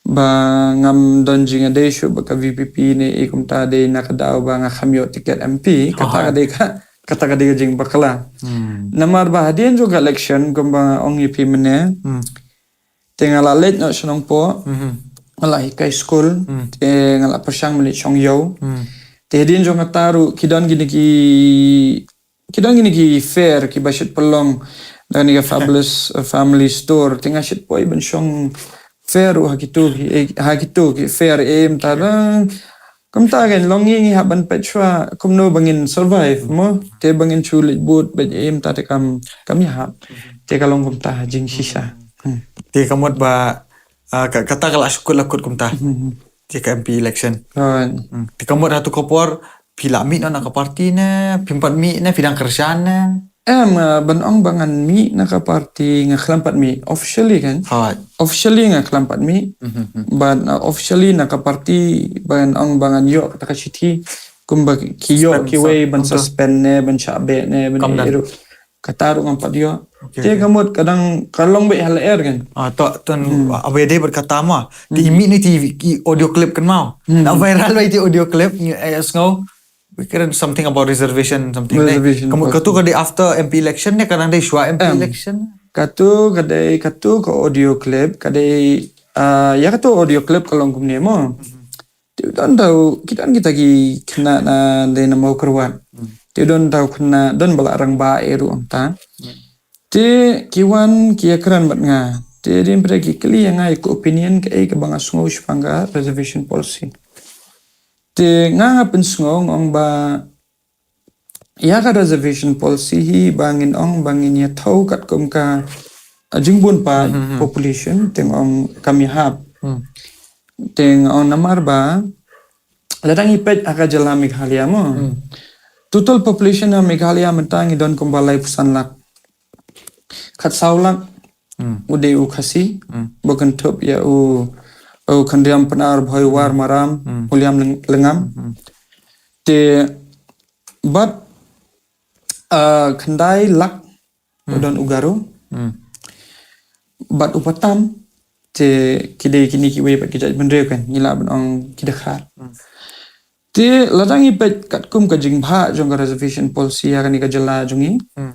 Ba ngam don jingïadei shuh bad ka V P P ne, eh, kumta dei na ka daw ba nga kham ïoh tiket M P. Kata Ha. ka dei ka, kata ka dei ka jingbakla. Hmm. Namar ba hadien jong ka election kumba nga ong ïa phi mynne. Hmm. Te nga la leit noh shnong poh, Mhm. nga la hikai skul, Hmm. te nga la pyrshang ban leit shong ïew. Hmm. Te hadien jong kata ruh ki don kine ki, ki don kine ki fair kiba shait pynlong da kane ka Fabulous, uh, Family Store. Te nga shait poi ban shong fair ruh ha kitu ki, eh, ha kitu ki fair, em, ta dang Kumta kan long ngi, ngi hap ban peit shuwa kumno ba ngin survive mo. Te ba ngin shu leit vote beit em ta te kam, kam ïahap. Te ka long kumta jingshisha. Hmm. Te ka mut ba, ah, ka, kata ka la shu kut la kut kumta. Hmm. Te ka M P election. Right. Hmm. Te ka mut ha tu ka por phi la mih noh na ka party ne, phim pat mih ne, phi dang kyrshan ne? Em, ah, ban ong ba ngan mih na ka party nga khlem pat mih officially kan. Hooid. Officially nga khlem pat mih. Mhm, mhm. But, ah, officially na ka party ban ong ba ngan ïoh kata ka shithi kumba ki ïoh Suspend, kiwei ban suspend, suspend ne, ban shah beh ne, ban Kam dang. ïa ruh. Kata ruh ngam pat ïoh. Okay, Te okay. ka mut ka dang ka long beit ha lyer kan. Ah, to, to, Hmm. ah, ba ïadei bad kata mo. Te Hmm. i mih ne te i audio clip kan mo. Hmm. Na viral beit te audio clip, ngi, eh, sngew. Wi kren something about reservation, something ne. Reservation Ka mut, policy. Katu ka dei after M P election ne, ka dang dei shuwa M P Em. election? Katu ka dei, katu ka audio clip, ka dei, ah, ïa katu audio clip ka long kumne mo. Mhm. Te u don tau, ki don kita ki khynnah na dei na Mawkyrwat. Hmm. Te u don tau khynnah, don ba la rangbah eh ruh ong ta. Hmm. Te ki wan ki ïakren bad nga. Te dei pyrshah ki kylli ïa nga ïa ka opinion kaei kaba nga sngew shaphang ka reservation policy. Te nga nga pynsngew nga ong ba ïa ka reservation policy hi ba ngin ong ba ngin ïa thew katkum ka, ah, jingbun pat Mhm, mhm. population, te nga ong kam ïahap. Hmm. Te nga ong namar ba lada ngi peit ha ka jylla Meghalaya mo. Hmm. Total population ha Meghalaya mynta ngi don kumba laiphew san lak. Khatsaw lak Hmm. u dei u Khasi, Hmm. ba kynthup ïa u, u Khynriam Pnar Bhoi War Hmm. Maram, Hmm. William Leng-, Lyngngam. Hmm. Te bad, ah, khyndai lak u Hmm. don u Garo. Hmm. Bad uba tam te ki dei kine kiwei pat ki jaitbynriew kan, ngi lah ban ong ki Dkhar. Hmm. Te lada ngi peit katkum ka jingbha jong ka reservation policy ha kane ka jylla jong ngi. Hmm.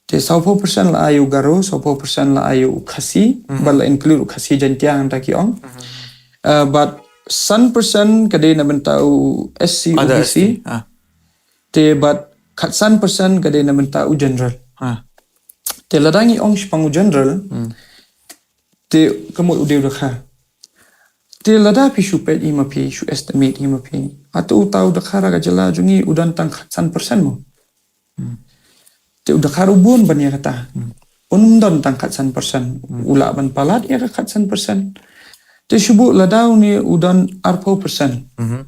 Te sawphew percent la ai u Garo, sawphew percent la ai u Khasi, Mhm. bad la include u Khasi Jaiñtia hangta ki ong. Mhm. Uh, bad san percent ka dei na bynta u S C, Other O B C. S T, ah. Te bad khatsan percent ka dei na bynta u general. Ah. Te lada ngi ong shaphang u general, Hmm. te ka mut u dei u Dkhar. Te lada phi shu peit hi ma phi, shu estimate hi ma phi. Hato uta u Dkhar ha ka jylla jong ngi u don tang khatsan percent mo? Hmm. Te u Dkhar u bun ban ïa kata. Hmm. Un ym don tang khatsan percent. Hmm. U lah ban palat ïa ka khatsan percent. Te shu buh lada une u don arphew percent. Mhm.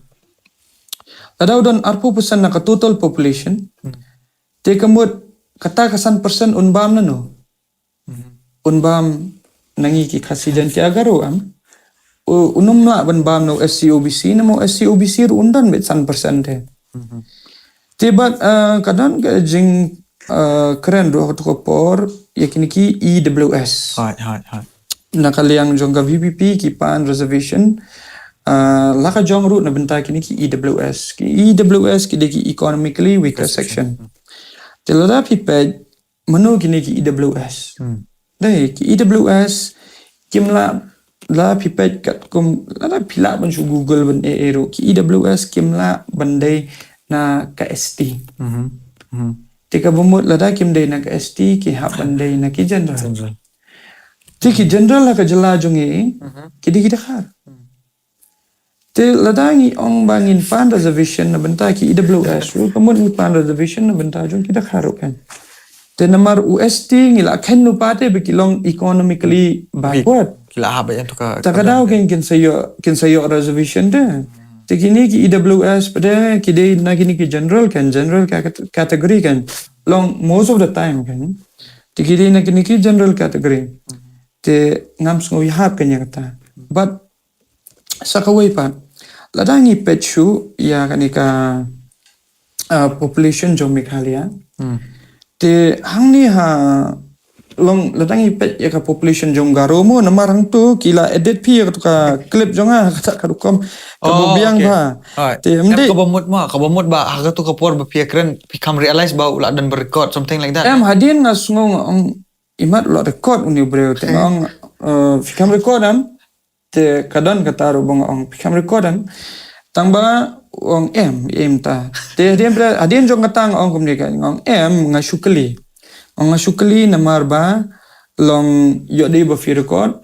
Lada u don arphew percent na ka total population. Hmm. Te ka mut kata ka san percent un bam nano? Mhm. Un bam na ngi ki Khasi Jaiñtia Garo em? U, un ym lah ban bam na u S C O B C, namar u S C O B C ruh un don beit san percent te. Mhm. Te bad, eh, ka don ka jing, eh, kren ruh ha kato ka por ïa kine ki E W S. Hooid, hooid, hooid. Na ka liang jong ka V P P ki pan reservation, eh, la ka jong ruh na bynta kine ki E W S. Ki E W S ki dei ki economically weaker Weaker section. section. Hmm. Te lada phi peit mano kine ki E W S. Hmm. Dei, ki E W S kim lah, la phi peit katkum, lada phi lah ban shu Google ban eh eh ruh, ki E W S kim lah ban dei na ka S T. Mhm. Mhm. Te kaba mut lada kim dei na ka S T, ki hap ban dei na ki general. General. Te ki general ha ka jylla jong ngi, Mhm. ki dei ki Dkhar. Hmm. Te lada ngi ong ba ngin pan reservation na bynta ki E W S ruh, ka mut ngi pan reservation na bynta jong ki Dkhar ruh kan. Te namar u S T ngi la khein lypa te ba ki long economically backward. Ki la hap ïa tu ka. Ta ka daw kan kin sa ïoh, kin sa ïoh reservation te. Te kine ki E W S pat ki dei na kine ki general kan, general ca-, category kan. Long most of the time kan. Te ki dei na kine ki general category. Te ngam sngew ïahap kan ïa kata. But sa kawei pat, lada ngi peit shuh ïa kane ka, ah, population jong Meghalaya. Te hangne ha long, lada ngi peit ïa ka population jong Garo mo, namar hangtu ki la edit phi ïa katu ka clip jong nga, kata ka rukom kaba biang bha. Te em dei, kaba mut ma, kaba mut ba ha katu ka por ba phi ïa kren phi kam realize ba u la dang ba record, something like that. Em, hadien nga sngew nga ong, imat u la record une u briew, te nga ong, eh, phi kam record em? Te ka don kata ruh ba nga ong, phi kam record em? Tang ba u ong em, em ta. Te hadien, hadien jong kata nga ong kumne kan, nga ong em, nga shu kylli. Nga shu kylli namar ba long ïoh dei ba phi record.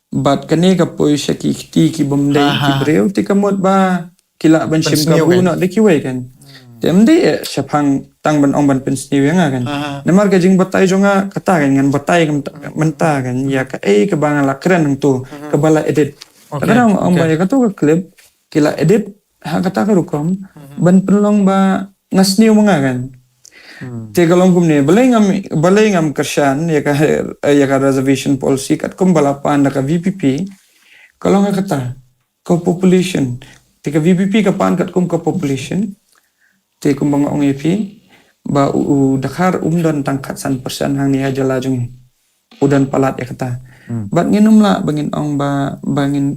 Bad kane ka poi sha ki kti ki bym dei ki briew, te ka mut ba ki lah ban shim kabu noh da kiwei kan. Te em dei eh shaphang tang ban ong ban pynsniew ïa nga kan. Namar ka jingbatai jong nga kata kan, ngan batai mynta kan ïa kaei kaba nga la kren hangtu, kaba la edit. Kata nga ong ba ïa katu ka clip ki la edit ha kata ka rukom ban pynlong ba nga sniew ma nga kan. Te ka long kumne, balei ngam, balei ngam kyrshan ïa ka, ïa ka reservation policy katkum ba la pan da ka V P P. Ka long ha kata ka population. Te ka V P P ka pan katkum ka population. Te kumba nga ong ïa phi ba u, u Dkhar um don tang khatsan percent hangne ha jylla jong ngi. U don palat ïa kata. Bad ngin ym lah ba ngin ong ba, ba ngin,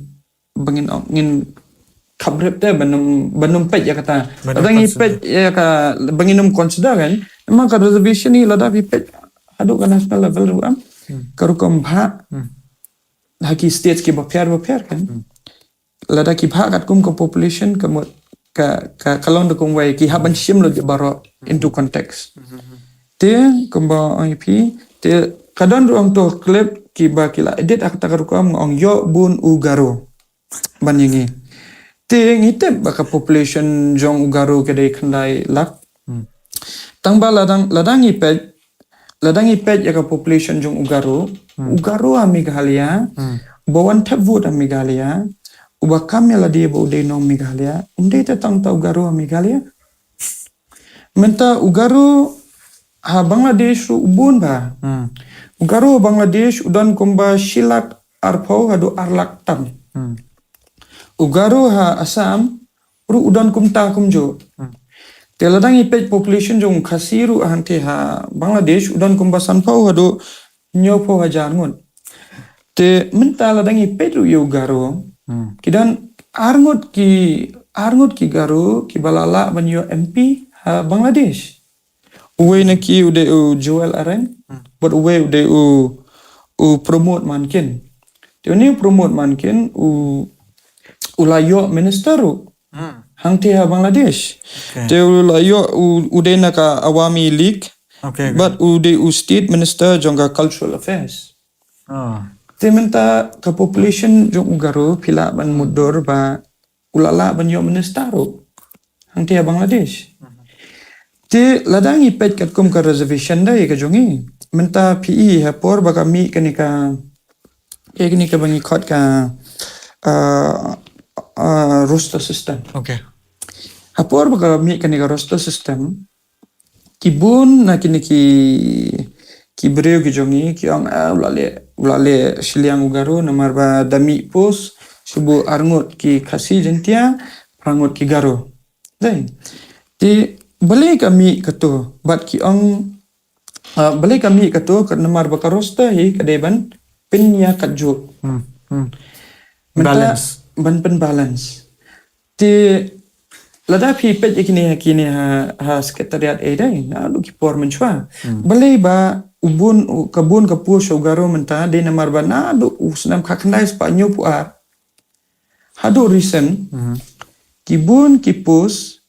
ba ngin ong, ngin khabrep te ban ym, ban ym peit ïa kata. Lada ngi peit ïa ka, ba ngin ym consider kan. Namar ka reservation hi lada phi peit haduh ka national level ruh em, ka rukom bhah ha ki states kiba pher ba pher kan. Lada ki bhah katkum ka population ka mut ka, ka, ka long da kumwei, ki hap ban shim lut baroh into context. Te kumba ong ïa phi, te ka don ruh hangtu clip kiba ki la edit ha kata ka rukom, nga ong ïoh bun u Garo ban ïa ngi. Te ngi tip ba ka population jong u Garo ka dei khyndai lak. Tang ba lada, lada ngi peit, lada ngi peit ïa ka population jong u Garo, u Garo ha Meghalaya, uba wan thep vote ha Meghalaya, uba kam ïa lade ba u dei nong Meghalaya, um dei te tang uta u Garo ha Meghalaya. Mynta u Garo ha Bangladesh ruh u bun bha. U Garo ha Bangladesh u don kumba shi lak arphew haduh ar lak tam. U Garo ha Assam ruh u don kumta kumjuh. Te lada ngi peit population jong u Khasi ruh hangte ha Bangladesh u don kumba sanphew haduh hynñiewphew hajar ngut. Te mynta lada ngi peit ruh ïa u Garo, ki don arngut ki, arngut ki Garo kiba la lah ban ïoh M P ha Bangladesh. Uwei na ki u dei u Jewel Orang, bad uwei u dei u, u Pramod Mankim. Te une u Pramod Mankim u, u la ïoh minister ruh hangte ha Bangladesh. Te u la ïoh u, u dei na ka Awami League, bad u dei u state minister jong ka cultural affairs. Te mynta ka population jong u Garo phi lah ban mutdur ba u la lah ban ïoh minister ruh hangte ha Bangladesh. Te lada ngi peit katkum ka reservation da ïa ka jong ngi. Mynta phi i ha por ba ka mih kane ka, ïa kane kaba ngi khot ka, ah, ah, roster system. Ha por ba ka mih kane ka roster system, ki bun na kine ki, ki briew ki jong ngi ki ong, ah, u la leh, u la leh shiliang u Garo namar ba da mih post shu buh arngut ki Khasi Jaintia, arngut ki Garo. Dei. Te balei ka mih kato, bad ki ong, ah, balei ka mih kato, ka namar ba ka roster hi ka dei ban pynïakatjuh. Mynta ban pynbalance. Te lada phi peit ïa kine, kine ha, ha secretariat ei dei naduh ki por mynshuwa. Balei ba u bun, u, ka bun ka post sha u Garo mynta dei namar ba naduh u snem khatkhyndai spah hynñiewphew ar haduh recent, ki bun ki post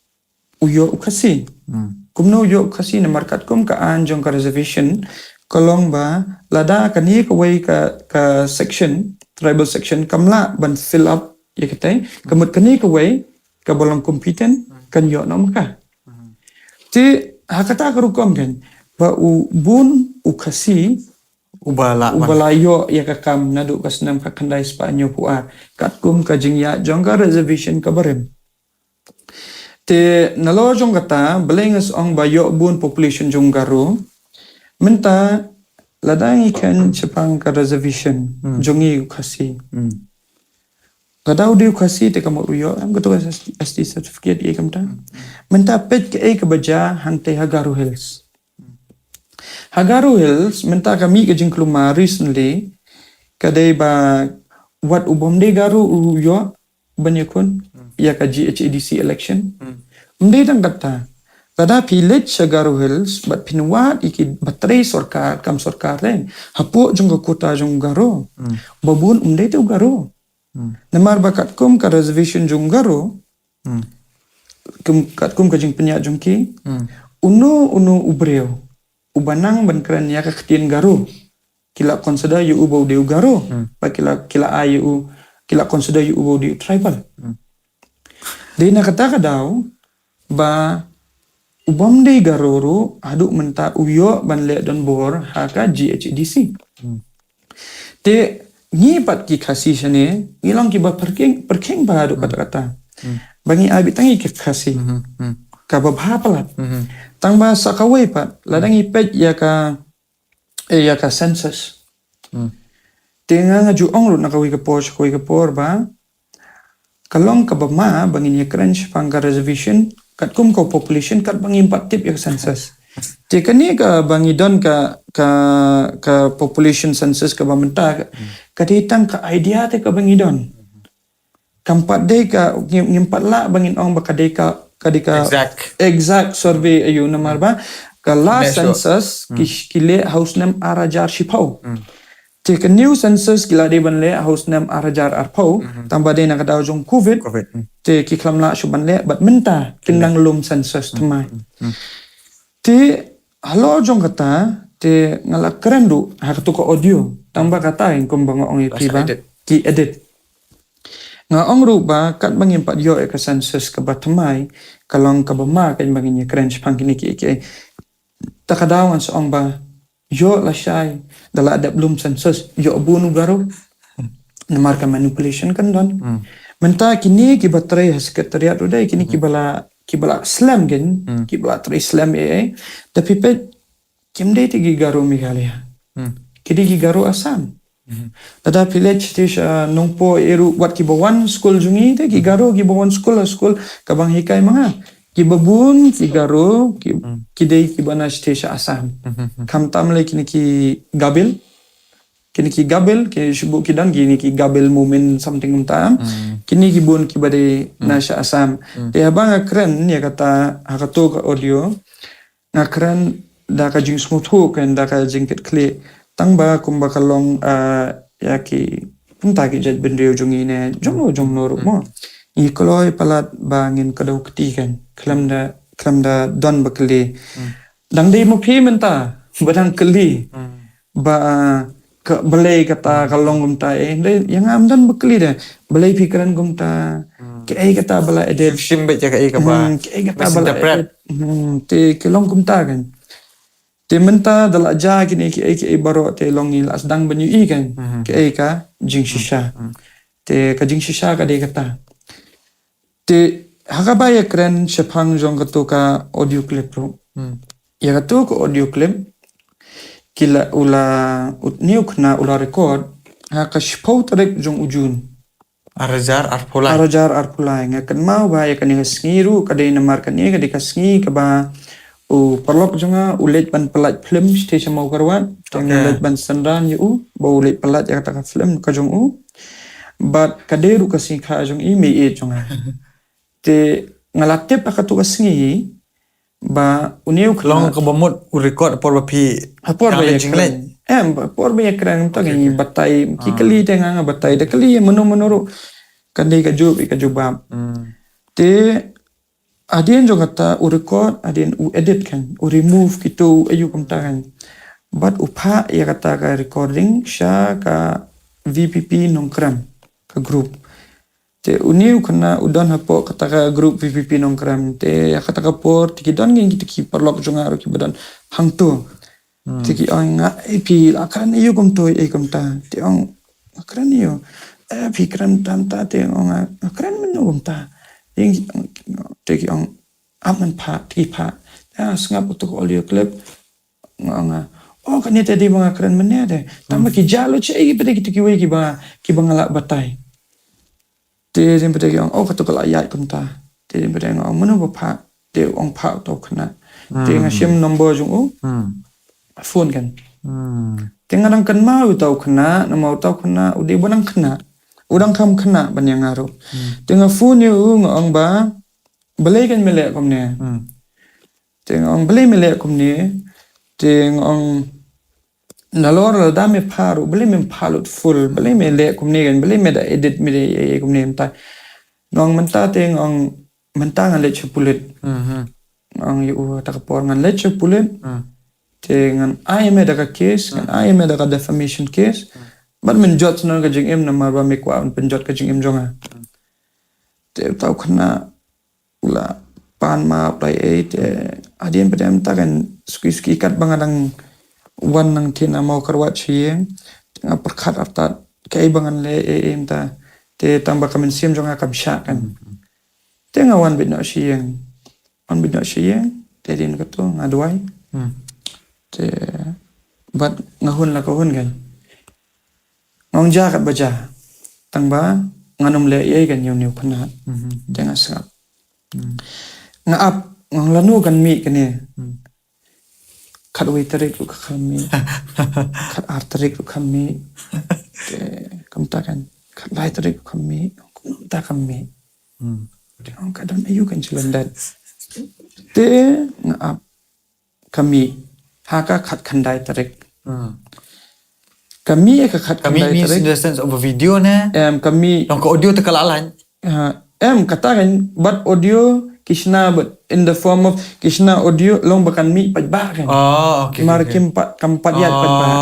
u ïoh u Khasi. Kumno u ïoh u Khasi? Namar katkum ka aiñ jong ka reservation ka long ba lada kane kawei ka, ka section, tribal section, kam lah ban fill up ïa katei, ka mut kane kawei kaba long competent kan ïoh noh ma ka. Te ha kata ka rukom kan ba u bun u Khasi Uba la uba la ïoh ïa ka kam naduh ka snem ka khyndai spah hynñiewphew ar katkum ka jingïaid jong ka reservation kaba rim. Te nalor jong kata balei nga ong ba ïoh bun population jong Garo. Mynta lada ngi kren shaphang ka reservation jong ngi u Khasi. Lada u dei u Khasi te ka mut u ïoh em kato ka S T certificate ïa kumta. Mynta peit kaei kaba jia hangtei ha Garo Hills. Ha Garo Hills mynta ka mih ka jingkulmar recently ka dei ba wat u bym dei Garo u ïoh ban ïakhun ïa ka G H A D C election. Ym dei tang kata, lada phi leit sha Garo Hills bad phin wad ïa kiba trei sorkar kam sorkar re hapoh jong ka quota jong Garo, ba bun ym dei te u Garo. Namar ba katkum ka reservation jong Garo, kum katkum ka jingpynïaid jong ki, uno uno u briew uba nang ban kren ïa ka ktien Garo, ki la consider ïa u ba u dei u Garo, ba ki la ki la ai ïa u, ki la consider ïa u ba u dei u tribal. Dei na kata ka daw ba u bym dei Garo ruh haduh mynta u ïoh ban leh donbor ha ka G H A D C. Te ngi pat ki Khasi shane ngi long kiba pyrkhing pyrkhing ba haduh pat kata. Ba ngi ai beit tang ïa ki Khasi kaba bha palat. Tang ba sa kawei pat lada ngi peit ïa ka eh, ïa ka census. Te nga nga ju ong ruh na kawei ka por sha kawei ka por ba ka long kaba ma ba ngin ïa kren shaphang ka reservation katkum ka population katba ngim pat tip ïa ka census. Te kane kaba ngi don ka ka ka population census kaba mynta ka dei tang ka idea te kaba ngi don. Kam pat dei ka ngim ngim pat lah ba ngin ong ba ka dei ka ka dei ka Exact. Exact survey ayu namar ba ka last National. Census ki ki leh ha u snem ar hajar shiphew. Te ka new census ki la dei ban leh ha u snem ar hajar arphew tang ba dei na ka daw jong covid. Covid. Te ki khlem lah shuh ban leh bad mynta kin nang lum census thymmai. Te halor jong kata te nga la kren ruh ha katu ka audio tang ba kata kum ba nga ong ïa phi ba Edit. Ki edit. Nga ong ruh ba katba ngim pat ïoh ïa ka census kaba thymmai ka long kaba ma katba ngin ïa kren shaphang kine ki ki. Ta ka daw ngan sa ong ba ïoh lashai da la dep lum census ïoh bun u Garo. Namar ka manipulation kan don. Mynta kine kiba trei ha secretariat ruh dei kine kiba la kiba la slem kan kiba la trei slem eh. Da phi peit kim dei te ki Garo Meghalaya. Ki dei ki Garo Assam. Lada phi leit shatei sha Nongpoh eh ruh wat kiba wan skul jong ngi te ki Garo kiba wan skul ha skul kaba nga hikai ma nga. Kiba bun ki Garo ki ki dei kiba na shatei sha Assam. Khamtam lei kine ki Gabil. Kine ki Gabil ki shu buh ki don kine ki Gabil Mumin something kumta. Kine ki bun kiba dei na sha Assam. Te haba nga kren ïa kata ha kato ka audio nga kren da ka jingsngewthuh kan da ka jingkitkhlieh tang ba kumba ka long ah, ïa ki kumta ki jaitbynriew jong ngi ne jong no jong no ruh mo. Ngi kloi palat ba ngin kdew kti kan khlem da khlem da don ba kylli. Dang dei ma phi mynta ba dang kylli ba ah, ka balei kata ka long kumta eh dei ïa ngam don ba kylli de balei phi kren kumta kaei kata ba la edit. Shim beit ïa kaei kaba Hmm, kaei kata ba la misinterpret. Edit. Hmm, te ki long kumta kan. Te mynta da la ja kine kiei kiei baroh te long ngi la sdang ban ïohi kan. Kiei ka jingshisha. Te ka jingshisha ka dei kata. Te ha kaba ïa kren shaphang jong kato ka audio clip ruh. Ïa kato ka audio clip ki la u la u ne u khynnah u la record ha ka shiphew tarik jong u June. Ar hajar arphew lai. Ar hajar arphew lai nga kynmaw ba ïa kane ka sngi ruh ka dei namar kane ka dei ka sngi kaba u paralok jong nga u leit ban pynlait film shatei sha Mawkyrwat. Te nga leit ban synran ïa u ba u leit pynlait ïa kata ka film ka jong u. Bad ka dei ruh ka sngi kha jong i mei ïeit jong nga. Te nga la tip ha kato ka sngi ba une u khynnah Long kaba mut u record por ba phi ha por ba kang ïa leit jingleit. Kren. Em, ha por ba ïa kren to ngi batai ki kylli te nga nga batai da kylli mano mano ruh. Kan dei ka jub ka jubab. Te hadien jong kata u record hadien u edit kan u remove kito u ayu kumta kan. Bad u phah ïa kata ka recording sha ka V P P Nongkrem ka group. Te une u khynnah u don hapoh kata ka group VPP Nongkrem. Te ïa kata ka por te ki don ngi kita ki paralok jong nga ruh kiba don hangto. Te ki ong nga, "Ei, phi la kren ïa u kumto, ei kumta." Te ong, "Nga kren ïa u." "Eh, phi kren tam ta." Te ong nga, "Nga kren mynno kumta." Te ki ong, "Ap ngan phah." Te ki phah. Te nga sngap ïa uto ka audio clip. Nga ong nga, "Oh, kane te dei ba nga kren mynne te." Tangba ki jah lut shaei pat de kita kiwei kiba, kiba nga lah batai. Te dei pat de ki ong, "Oh, kato ka la ïaid kumta." Te dei pat de nga ong, "Mano ba phah?" Te ong, "Phah uto u khynnah." Te nga shim number jong u. Phone kan. Te nga dang kynmaw uto u khynnah, namar uto u khynnah u dei ba dang khynnah. U dang kham khynnah ban ïa nga ruh. Te nga phone ïa u nga ong ba, "Balei kan me leh kumne?" Te nga ong, "Balei me leh kumne?" Te nga ong, "Nalor lada me phah ruh, balei mem phah lut full, balei me leh kumne kan, balei me da edit, me da ïa, ïa kumne mynta." Nga ong, "Mynta te," nga ong, "mynta ngan leit sha pulit." Nga ong ïa u, "Ta ka por ngan leit sha pulit." Te ngan ai me da ka case, ngan ai me da ka defamation case. Bad men jot snon ka jingim namar ba me kwah ban pynjot ka jingim jong nga. Te uto u khynnah u la pan map lai ei te hadien pat de mynta kan suki suki katba nga dang wan nangtei na Mawkyrwat sha ïing. Te nga pyrkhat artat kaei ba ngan leh ei ei mynta. Te tangba ka mynsiem jong nga kam shah kan. Te nga wan beit noh sha ïing. Wan beit noh sha ïing. Te hadien kato nga duwai. Te bad nga hun la ka hun kan. Nga ong jia katba jia. Tangba ngan ym leh ei ei kan ïa une u khynnah. Te nga sngap. Nga ap, nga ong lano kan mih kane. Khatwei tarik ruh ka kham mih. Khatar tarik ruh kham mih. Te kumta kan. Khatlai tarik ruh kham mih. Kumta kham mih. Te nga ong ka don aïu kan shu lyndet. Te nga ap, ka mih ha ka khatkhyndai tarik. Ka mih ha ka khatkhyndai tarik. Ka mih means in the sense of a video ne? Em, ka mih. Long ka audio te ka la lait. Ha, em, kata kan bad audio ki shna bad in the form of ki shna audio long ba kan mih paidbah kan. Oh, okay. Mar kim pat, kam pat ïaid paidbah.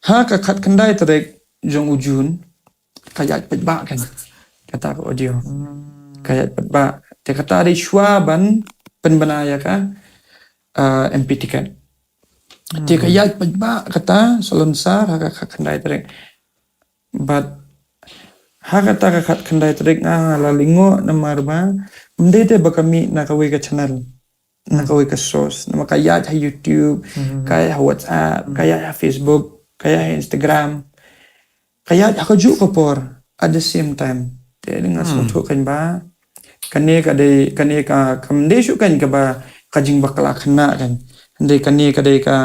Ha ka khatkhyndai tarik jong u June. Ka ïaid paidbah kan. Kata ka audio. Ka ïaid paidbah. Te kata dei shuwa ban pynbna ïa ka, ah, MP ticket. Te ka ïaid paidbah kata Salonsar ha ka khatkhyndai tarik. Bad ha kata ka khatkhyndai tarik nga la lyngngoh namar ba ym dei te ba ka mih na kawei ka channel. Na kawei ka source. Namar ka ïaid ha YouTube, ka ïaid ha WhatsApp, ka ïaid ha Facebook, ka ïaid ha Instagram. Ka ïaid ha kajuh ka por at the same time. Te nga sngewthuh kan ba kane ka dei, kane ka, kam dei shuh kan kaba ka jingbakla khynnah kan. Hynrei kane ka dei ka,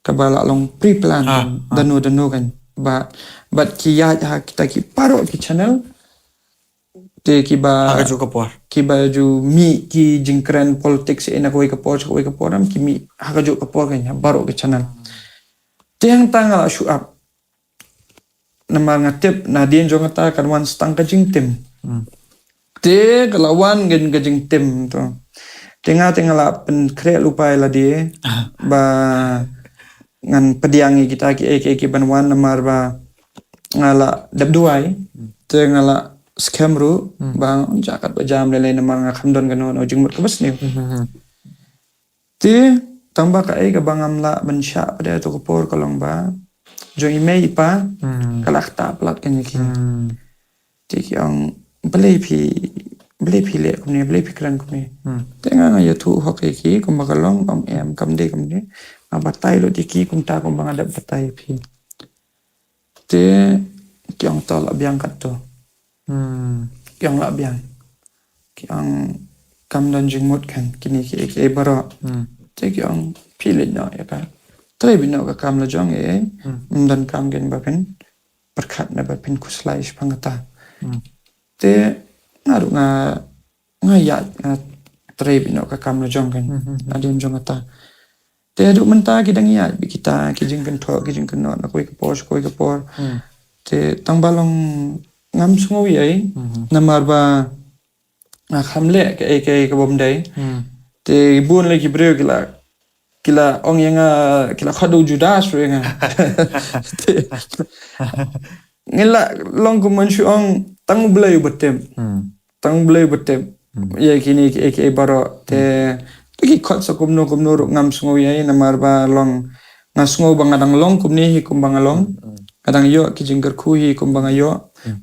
kaba la long pre-plan kan. Dano dano kan. Ba, bad ki ïaid ha kita ki baroh ki channel. Te kiba ha kajuh ka por. Kiba ju mih ki jingkren politics ïa na kawei ka por, kawei ka por, em, ki mih ha kajuh ka por kan, ha baroh ka channel. Te hangta nga la shu ap. Namar nga tip nadien jong kata kan wan tang ka jingtim. Te ka la wan ngan ka jingtim to. Te nga te nga la pynkhreh lypa ïa lade ba ngan pdiang ïa kita kiei kiei ki ban wan namar ba nga la dep duwai. Te nga la skhem ruh ba nga jia katba jia lei lei namar nga kham don kano kano jingmut kaba sniew. Te tang ba kaei kaba ngam lah ban shah pat ha kato ka por ka long ba jong i mei i pa ka la ktah palat kan ïa ki. Te ki ong, "Balei phi, balei phi leh kumne, balei phi kren kumne?" Te nga, nga ïathuh hok ïa ki kumba ka long, ong em, kam dei kumne. Nga batai lut ïa ki kumta kumba nga dep batai ïa phi. Te ki ong, "To lah biang katto." Ki ong, "Lah biang." Ki ong, "Kam don jingmut kan kine kiei kiei baroh." Te ki ong, "Phi leit noh ïa ka, trei beit noh ka kam la jong, eh, ym don kam kan ba phin pyrkhat ne ba phin khuslai shaphang kata." Te nga ruh nga, nga ïaid, nga trei beit noh ka kam la jong kan. Hadien jong kata. Te haduh mynta ki dang ïaid beit kita ki jingkynthoh ki jingkynnoh na kawei ka por sha kawei ka por. Te tang ba long ngam sngew ei ei namar ba nga kham leh kaei kaei ka bym dei. Te bun lei ki briew ki la, ki la ong ïa nga, ki la khot da u Judas ruh ïa nga. Te ngi la long kum ban shu ong tang U Blei uba tip. Tang U Blei uba tip. Ïa kine ki, ki, ki baroh. Te, te ki khot sa kumno, kumno ruh ngam sngew ïa, namar ba long, nga sngew ba nga dang long kumne hi kumba nga long. Nga dang ïoh ki jingkyrkhu hi kumba nga ïoh.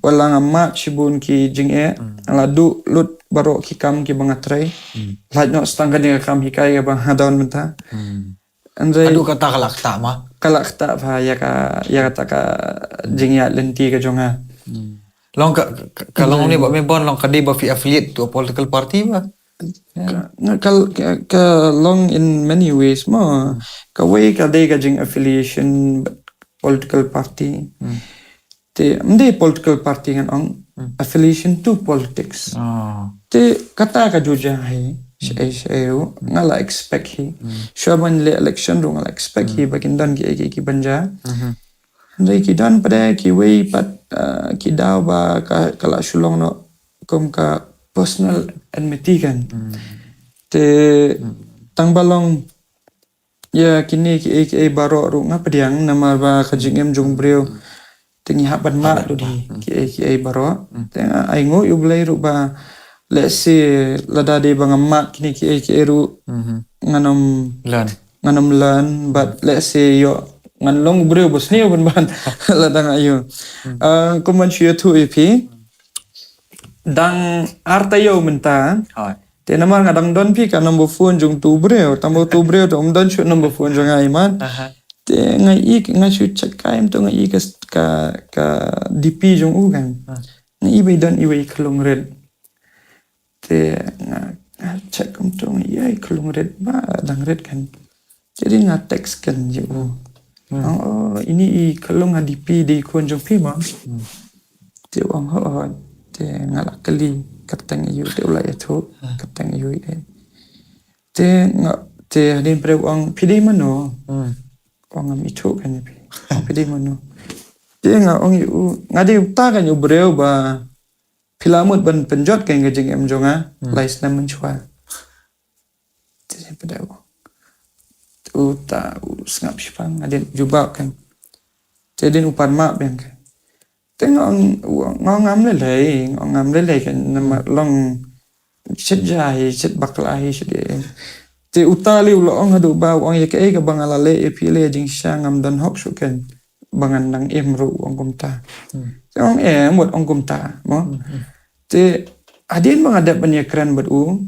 Wat la nga mad shibun ki jingeh, nga la duh lut baroh ki kam kiba nga trei. Lait noh sa tang kane ka kam hikai kaba nga don mynta. Hynrei haduh katta ka la ktah ma. Ka la ktah bha ïa ka, ïa kata ka jingïaid lynti ka jong nga. Long ka, ka, ka long ne ba me bun long ka dei ba phi affiliate to a political party ba? Ka, ka, ka, ka long in many ways mo. Kawei ka dei ka jing affiliation political party. Te ym dei political party ngan ong, affiliation to politics. Te kata ka ju jia hi, shaei shaei ruh, nga la expect hi. Shuwa ban leh election ruh nga la expect hi ba kin don kiei kiei ki ban jia. Hynrei ki don pat de kiwei pat, ah, ki daw ba ka, ka la shu long noh kum ka personal enmity kan. Te tang ba long ïa kine kiei kiei baroh ruh nga pdiang namar ba ka jingim jong u briew. Te ngi hap ban mad lut hi kiei kiei baroh. Te nga ainguh ïa U Blei ruh ba lehse lada dei ba ngam mad kine kiei kiei ruh ngan ym, ngan ym learn, but lehse ïoh ngan long u briew ba sniew ban ban lada nga ïoh. Ah, kum ban shu ïathuh ïa phi. Dang ar taïew mynta. Te namar nga dang don phi ka number phone jong utu u briew, tang ba utu u briew te um don shuh number phone jong nga, i mat. Te nga i, nga shu check kai mynta nga i ka, ka, ka D P jong u kan. Nga i ba i don iwei i khyllung rit. Te nga, nga check kumta nga i, ai, khyllung rit ba dang rit kan. Te dei nga text kan ïa u. Ong, oh, ini i khyllung ha D P dei khun jong phi mo. Te u ong, ho, ho. Te nga la kylli kyrteng ïa u, te u la ïathuh kyrteng ïa u, eh. Te nga, te hadien pat u ong, phi dei mano? U ong, ngam ithuh kan ïa phi. Phi dei mano? Te nga ong ïa u, nga dei uta kan ïa u briew ba phi la mut ban pynjot kan ka jingim jong nga lai snem mynshuwa. Te hadien pat u, uta u sngap shipang, hadien jubab kan. Te hadien u pan map biang kan. Te nga ong, nga ong ngam lei lei, nga ong ngam lei lei kan, namar long shit ja hi, shit bakla hi, shit ïa. Te uta lei u la ong haduh ba u ong ïa kaei kaba nga la leh ïa phi lei jingshisha ngam don hok shuh kan. Ba ngan nang im ruh u ong kumta. Te ong em, wat ong kumta mo. Te hadien ba nga dep ban ïakren bad u,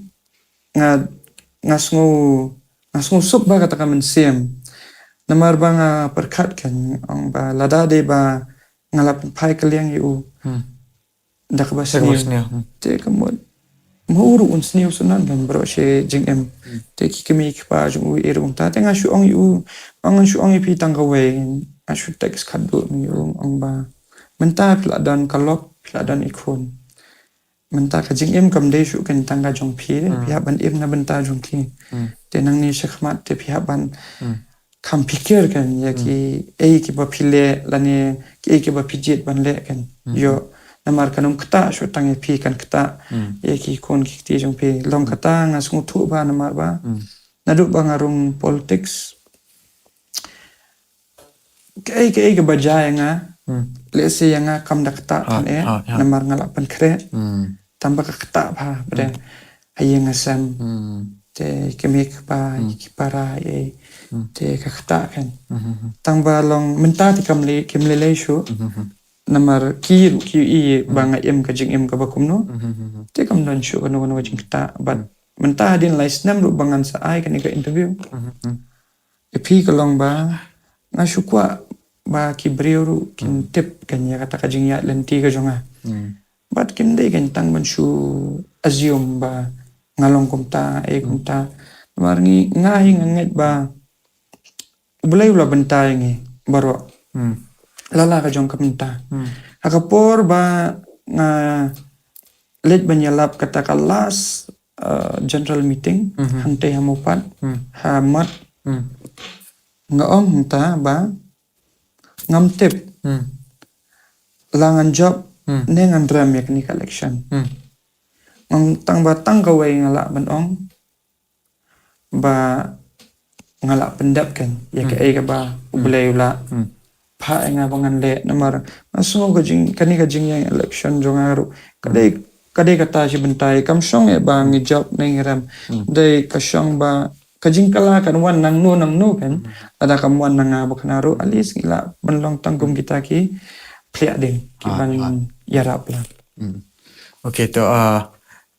nga, nga sngew, nga sngew suk ba kata ka mynsiem. Namar ba nga pyrkhat kan, ong ba lada dei ba nga la pynphai kylliang ïa u da kaba sniew. Te ka mut ma u ruh un sniew shuh nan kan baroh shi jingim. Te ki kmie ki kpa jong u ïa u ong ta, te nga shu ong ïa u, nga shu ong ïa phi tang kawei, nga shu text khatduh ïa u, ong ba mynta phi la don ka lok, phi la don i khun. Mynta ka jingim kam dei shuh kan tang ka jong phi, phi hap ban im na bynta jong ki. Te nangne shakhmat te phi hap ban kham pyrkhat kan ïa kiei kiba phi leh lane kiei kiba phi jied ban leh kan. Ïoh namar kan ym ktah shuh tang ïa phi, kan ktah ïa ki khun ki kti jong phi. Long kata nga sngewthuh ba namar ba naduh ba nga rung politics, kaei kaei kaba jia ïa nga, lehse ïa nga kam da ktah kan eh, namar nga la pynkhreh. Tang ba ka ktah bha ba dei ha ïing ha sem. Te ki mei ki pa, ki para, eh, te ka ktah kan. Tang ba long mynta te kam lei, kim lei lei shuh. Namar ki ruh ki ïohi ba nga im ka jingim kaba kumno. Te kam don shuh kano kano ka jingktah. But mynta hadien lai snem ruh ba ngan sa ai kane ka interview, ïa phi ka long ba nga shu kwah ba ki briew ruh kin tip kan ïa kata ka jingïaid lynti ka jong nga. Bad kim dei kan tang ban shu assume ba nga long kumta, eh, kumta. Namar ngi, nga hi nga ngeit ba U Blei u la bynta ïa ngi baroh. Lala ka jong ka bynta. Ha ka por ba nga leit ban ïalap kata ka last, uh, general meeting hangtei ha Mawpat, ha Mat. Nga ong hangta ba ngam tip la ngan jop ne ngan rem ïa kane ka election. Ngam tang ba tang kawei nga lah ban ong ba nga lah pyndep kan ïa kaei kaba U Blei u lah ha nga ba ngan leh namar nga sngew ka jing, kane ka jingïeng election jong nga ruh ka dei, ka dei kata shi bynta, kam shong eh ba ngi jop ne ngi rem. Dei ka shong ba ka jingkylla kan wan nangno nangno kan. Lada kam wan na nga bad kane ruh, at least ngi lah ban long tang kum kita ki phliah ding ki ban ïarap la. Okay, to, ah,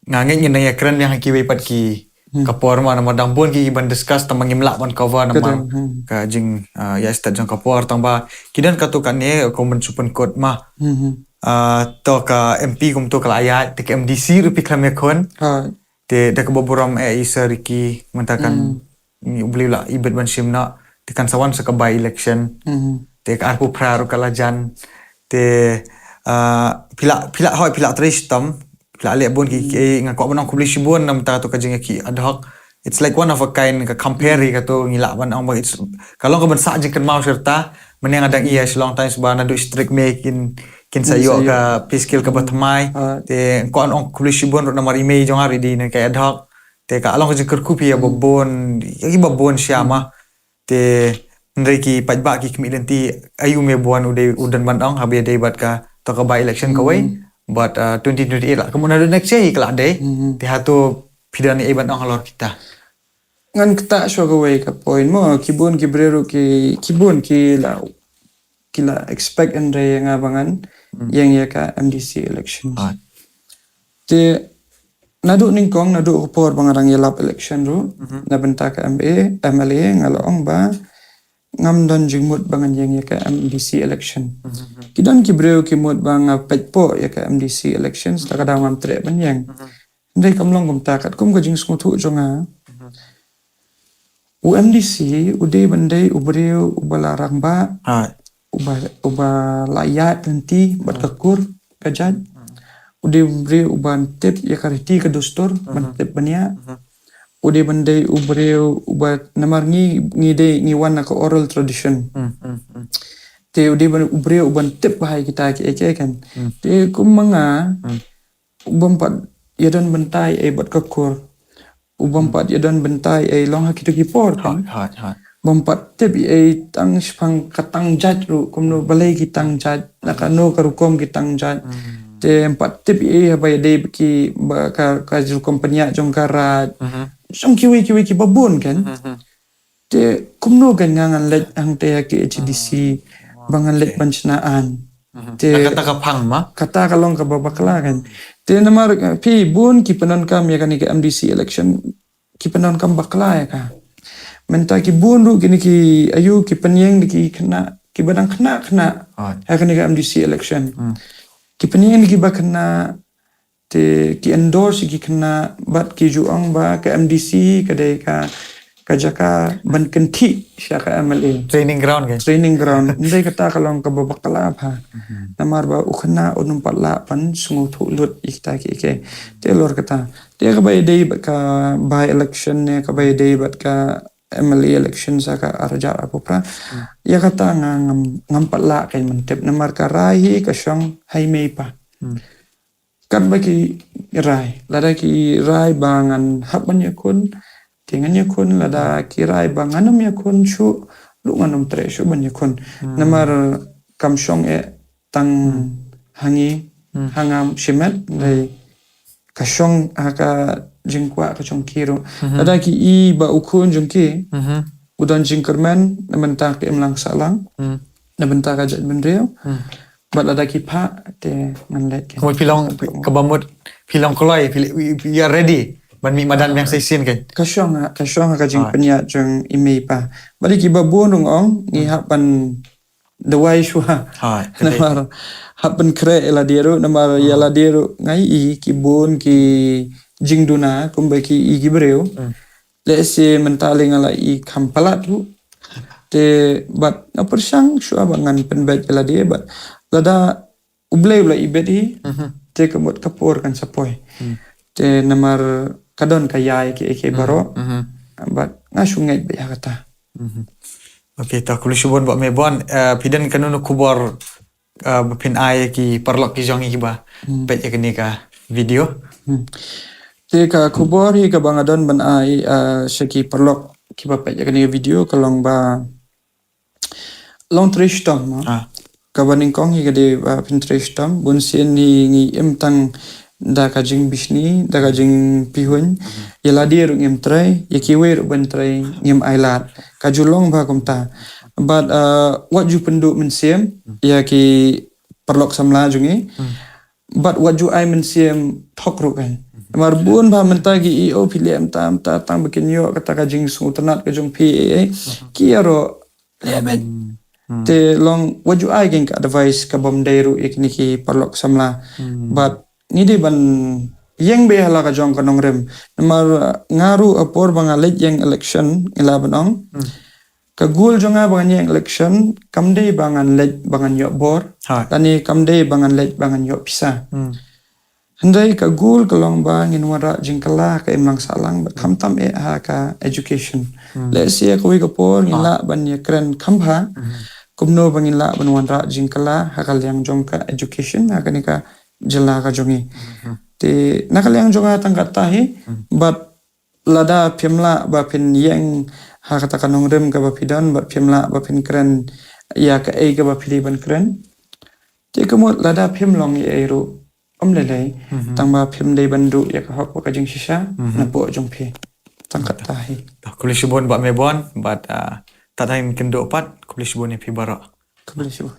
nga ngeit ngin nang ïakren ïa kiwei pat ki ka por ma, namar dang bun ki ban discuss tang ba ngim lah ban cover namar ka jing, ah, ïa stet jong ka por, tang ba ki don katto katne kum ban shu pynkut ma. Ah, to ka M P kumto ka la ïaid, te ka M D C ruh phi khlem ïakhun. Te da kaba burom eh i Sir Ricky mynta kan, U Blei u la ibit ban shim noh, te kan sa wan sa ka by election. Te ka arphew phra ruh ka la jan. Te, ah, phi lah, phi lah hoi, phi lah trei shitom, phi lah leh bun ki, ki, nga kwah ban ong khublei shibun namar kata ka jingïakhih ad hoc. It's like one of a kind, ka compare ïa kato, ngi lah ban ong ba it's, ka long ka ban sah jingkynmaw sha rta. Mynne nga dang ïa sha long times ba naduh strict mei kin, kin sa ïoh ka pay scale kaba thymmai. Te kwah ong khublei shibun ruh namar i mei jong nga ruh i dei na ka ad hoc. Te ka long ka jingkyrkhu phi ïa ba bun, ïa ki ba bun sha ma. Te hynrei ki paidbah ki khmih lynti, aïu me bun u dei, u don ban ong, haba ïadei bad kato ka by election kawei. Bad, ah, twenty twenty-eight lah ka mut naduh next year hi ka la dei. Te hato phi don ei ban ong halor kita? Ngan ktah shuwa kawei ka point mo, ki bun ki briew ruh ki, ki bun ki la, ki la expect hynrei ïa nga ba ngan ïeng ïa ka M D C election. Te naduh nyngkong, naduh ka por ba nga dang ïalap election ruh, na bynta ka M A, M L A, nga la ong ba ngam don jingmut ba ngan ïeng ïa ka M D C election. Ki don ki briew ki mut ba nga peit pok ïa ka M D C election, ta ka daw ngam treh ban ïeng. Hynrei kam long kumta, katkum ka jingsngewthuh jong nga, u M D C u dei ban dei u briew uba la rangbah, uba, uba la ïaid lynti bad ka kur ka jait. U dei u briew uban tip ïa ka riti ka dustur, ban tip ban ïa. U dei ban dei u briew uba, namar ngi, ngi dei, ngi wan na ka oral tradition. Te u dei ban, u briew uban tip bha ïa kita kiei kiei kan. Te kum ma nga, u bym pat ïadon bynta ei bad ka kur. U bym pat ïadon bynta ei long ha kito ki por kan. Bym pat tip ei tang shaphang ka tang jait ruh, kumno, balei ki tang jait, na kano ka rukom ki tang jait. Te ym pat tip ei haba ïadei bad ki, ba ka, ka rukom pynïaid jong ka raid. Jong kiwei kiwei kiba bun kan. Te kumno kan nga ngan leit hangta ïa ka H D C, ba ngan leit ban shna aiñ. Te kata ka phang ma, kata ka long kaba bakla kan. Te namar, eh, phi, bun ki pyndonkam ïa kane ka M D C election, ki pyndonkam bakla ïa ka. Mynta ki bun ruh kine ki, aïu, ki pynïeng da ki khynnah kiba dang khynnah khynnah ha kane ka M D C election. Ki pynïeng da kiba khynnah, te ki endorse ki khynnah, bad ki ju ong ba ka M D C ka dei ka, ka jaka ban kynthih sha ka M L A. Training ground kan. Training ground. Hynrei kata ka long kaba bakla bha. Namar ba u khynnah un ym pat lah ban sngewthuh lut ïa kita kiei kiei. Te halor kata, te kaba ïadei bad ka by election ne kaba ïadei bad ka M L A election sha ka ar hajar arphew phra, ïa kata nga ngam, ngam pat lah kein ban tip, namar ka rai hi ka shong ha i mei i pa. Katba ki rai, lada ki rai ba ngan hap ban ïakhun, te ngan ïakhun, lada ki rai ba ngan ym ïakhun shuh, ruh ngan ym treh shuh ban ïakhun. Namar kam shong eh tang ha ngi, ha nga shimet, hynrei ka shong ha ka jingkwah ka jong ki ruh. Lada ki i ba u khun jong ki u don jingkyrmen na bynta ka imlang sahlang, na bynta ka jaitbynriew, bad lada ki phah, te ngan leit kein. Kumba phi long, kaba mut phi long kloi, phi, you are ready ban mih madan biang sa shisien kein. Ka shong ha, ka shong ha ka jingpynïaid jong i mei i pa. Bad ïa kiba bun ruh ong, ngi hap ban duwai shuwa. Namar hap ban khreh ïa lade ruh, namar ïa lade ruh nga i ki bun ki jingduna kumba ki i ki briew. Lehse mynta lei nga la i kham palat ruh. Te bad nga pyrshang shuwa ba ngan pynbeit ïa lade bad lada U Blei u la ibit hi, te ka mut ka por kan sa poi. Te namar ka don ka ïai kiei kiei baroh. Bad nga shu ngeit beit ha kata. Okay, to khublei shibun Bah Mebon, eh, phi don kano kano khubor, eh, ba phin ai ki paralok ki jong ngi kiba peit ïa kane ka video. Te ka khubor hi kaba nga don ban ai, eh, sha ki paralok kiba peit ïa kane ka video ka long ba long trei shitom, ha. Ah. Kaba nyngkong hi ka dei ba phin trei shitom, bun sien hi ngi im tang da ka jingbishni, da ka jingpihuiñ, ïa lade ruh ngim trei, ïa kiwei ruh ban trei, ngim ailad. Ka ju long ba kumta. But, uh, wat ju pynduh mynsiem, ïa ki paralok samla jong ngi. Hmm. But wat ju ai mynsiem thok ruh kan. Namar bun ba mynta ki ïoh phi leh mynta mynta tang ba kin ïoh kata ka jingsngewtynnat ka jong phi, eh, eh. Ki ïaroh leh beit. Hmm. Hmm. Te long wat ju ai kane ka advice ka bym dei ruh ïa kine ki paralok samla. Hmm. But ngi dei ban ïeng beit ha la ka jong ka nongrim. Namar, uh, nga ruh ha por ba nga leit ïeng election ngi lah ban ong. Hmm. Ka goal jong nga ba ngan ïeng election kam dei ba ngan leit ba ngan ïoh bor. Ha. Lane kam dei ba ngan leit ba ngan ïoh pisa. Hmm. Hynrei ka goal ka long ba ngin wanrah jingkylla ha ka imlang sahlang, bad khamtam eh ha ka education. Hmm. Lehse kawei ka por ngin lah ban ïakren kham bha. Hmm. Kumno ba ngin lah ban wanrah jingkylla ha ka liang jong ka education ha kane ka jylla ka jong ngi. Hmm. Te na ka liang jong nga tang katta hi, hmm, bad lada phim lah ba phin ïeng ha kata ka nongrim kaba phi don, bad phim lah ba phin kren ïa kaei kaba phi dei ban kren. Te ka mut lada phim long ei ei ruh, ym lei lei, mhm, tang ba phim dei ban duh ïa ka hok bad ka jingshisha, mhm, napoh jong phi. Tang katta hi. Khublei shibun Bah Maybon, bad, ah, tad haduh ngin kynduh pat, khublei shibun ïa phi baroh. Khublei shibun.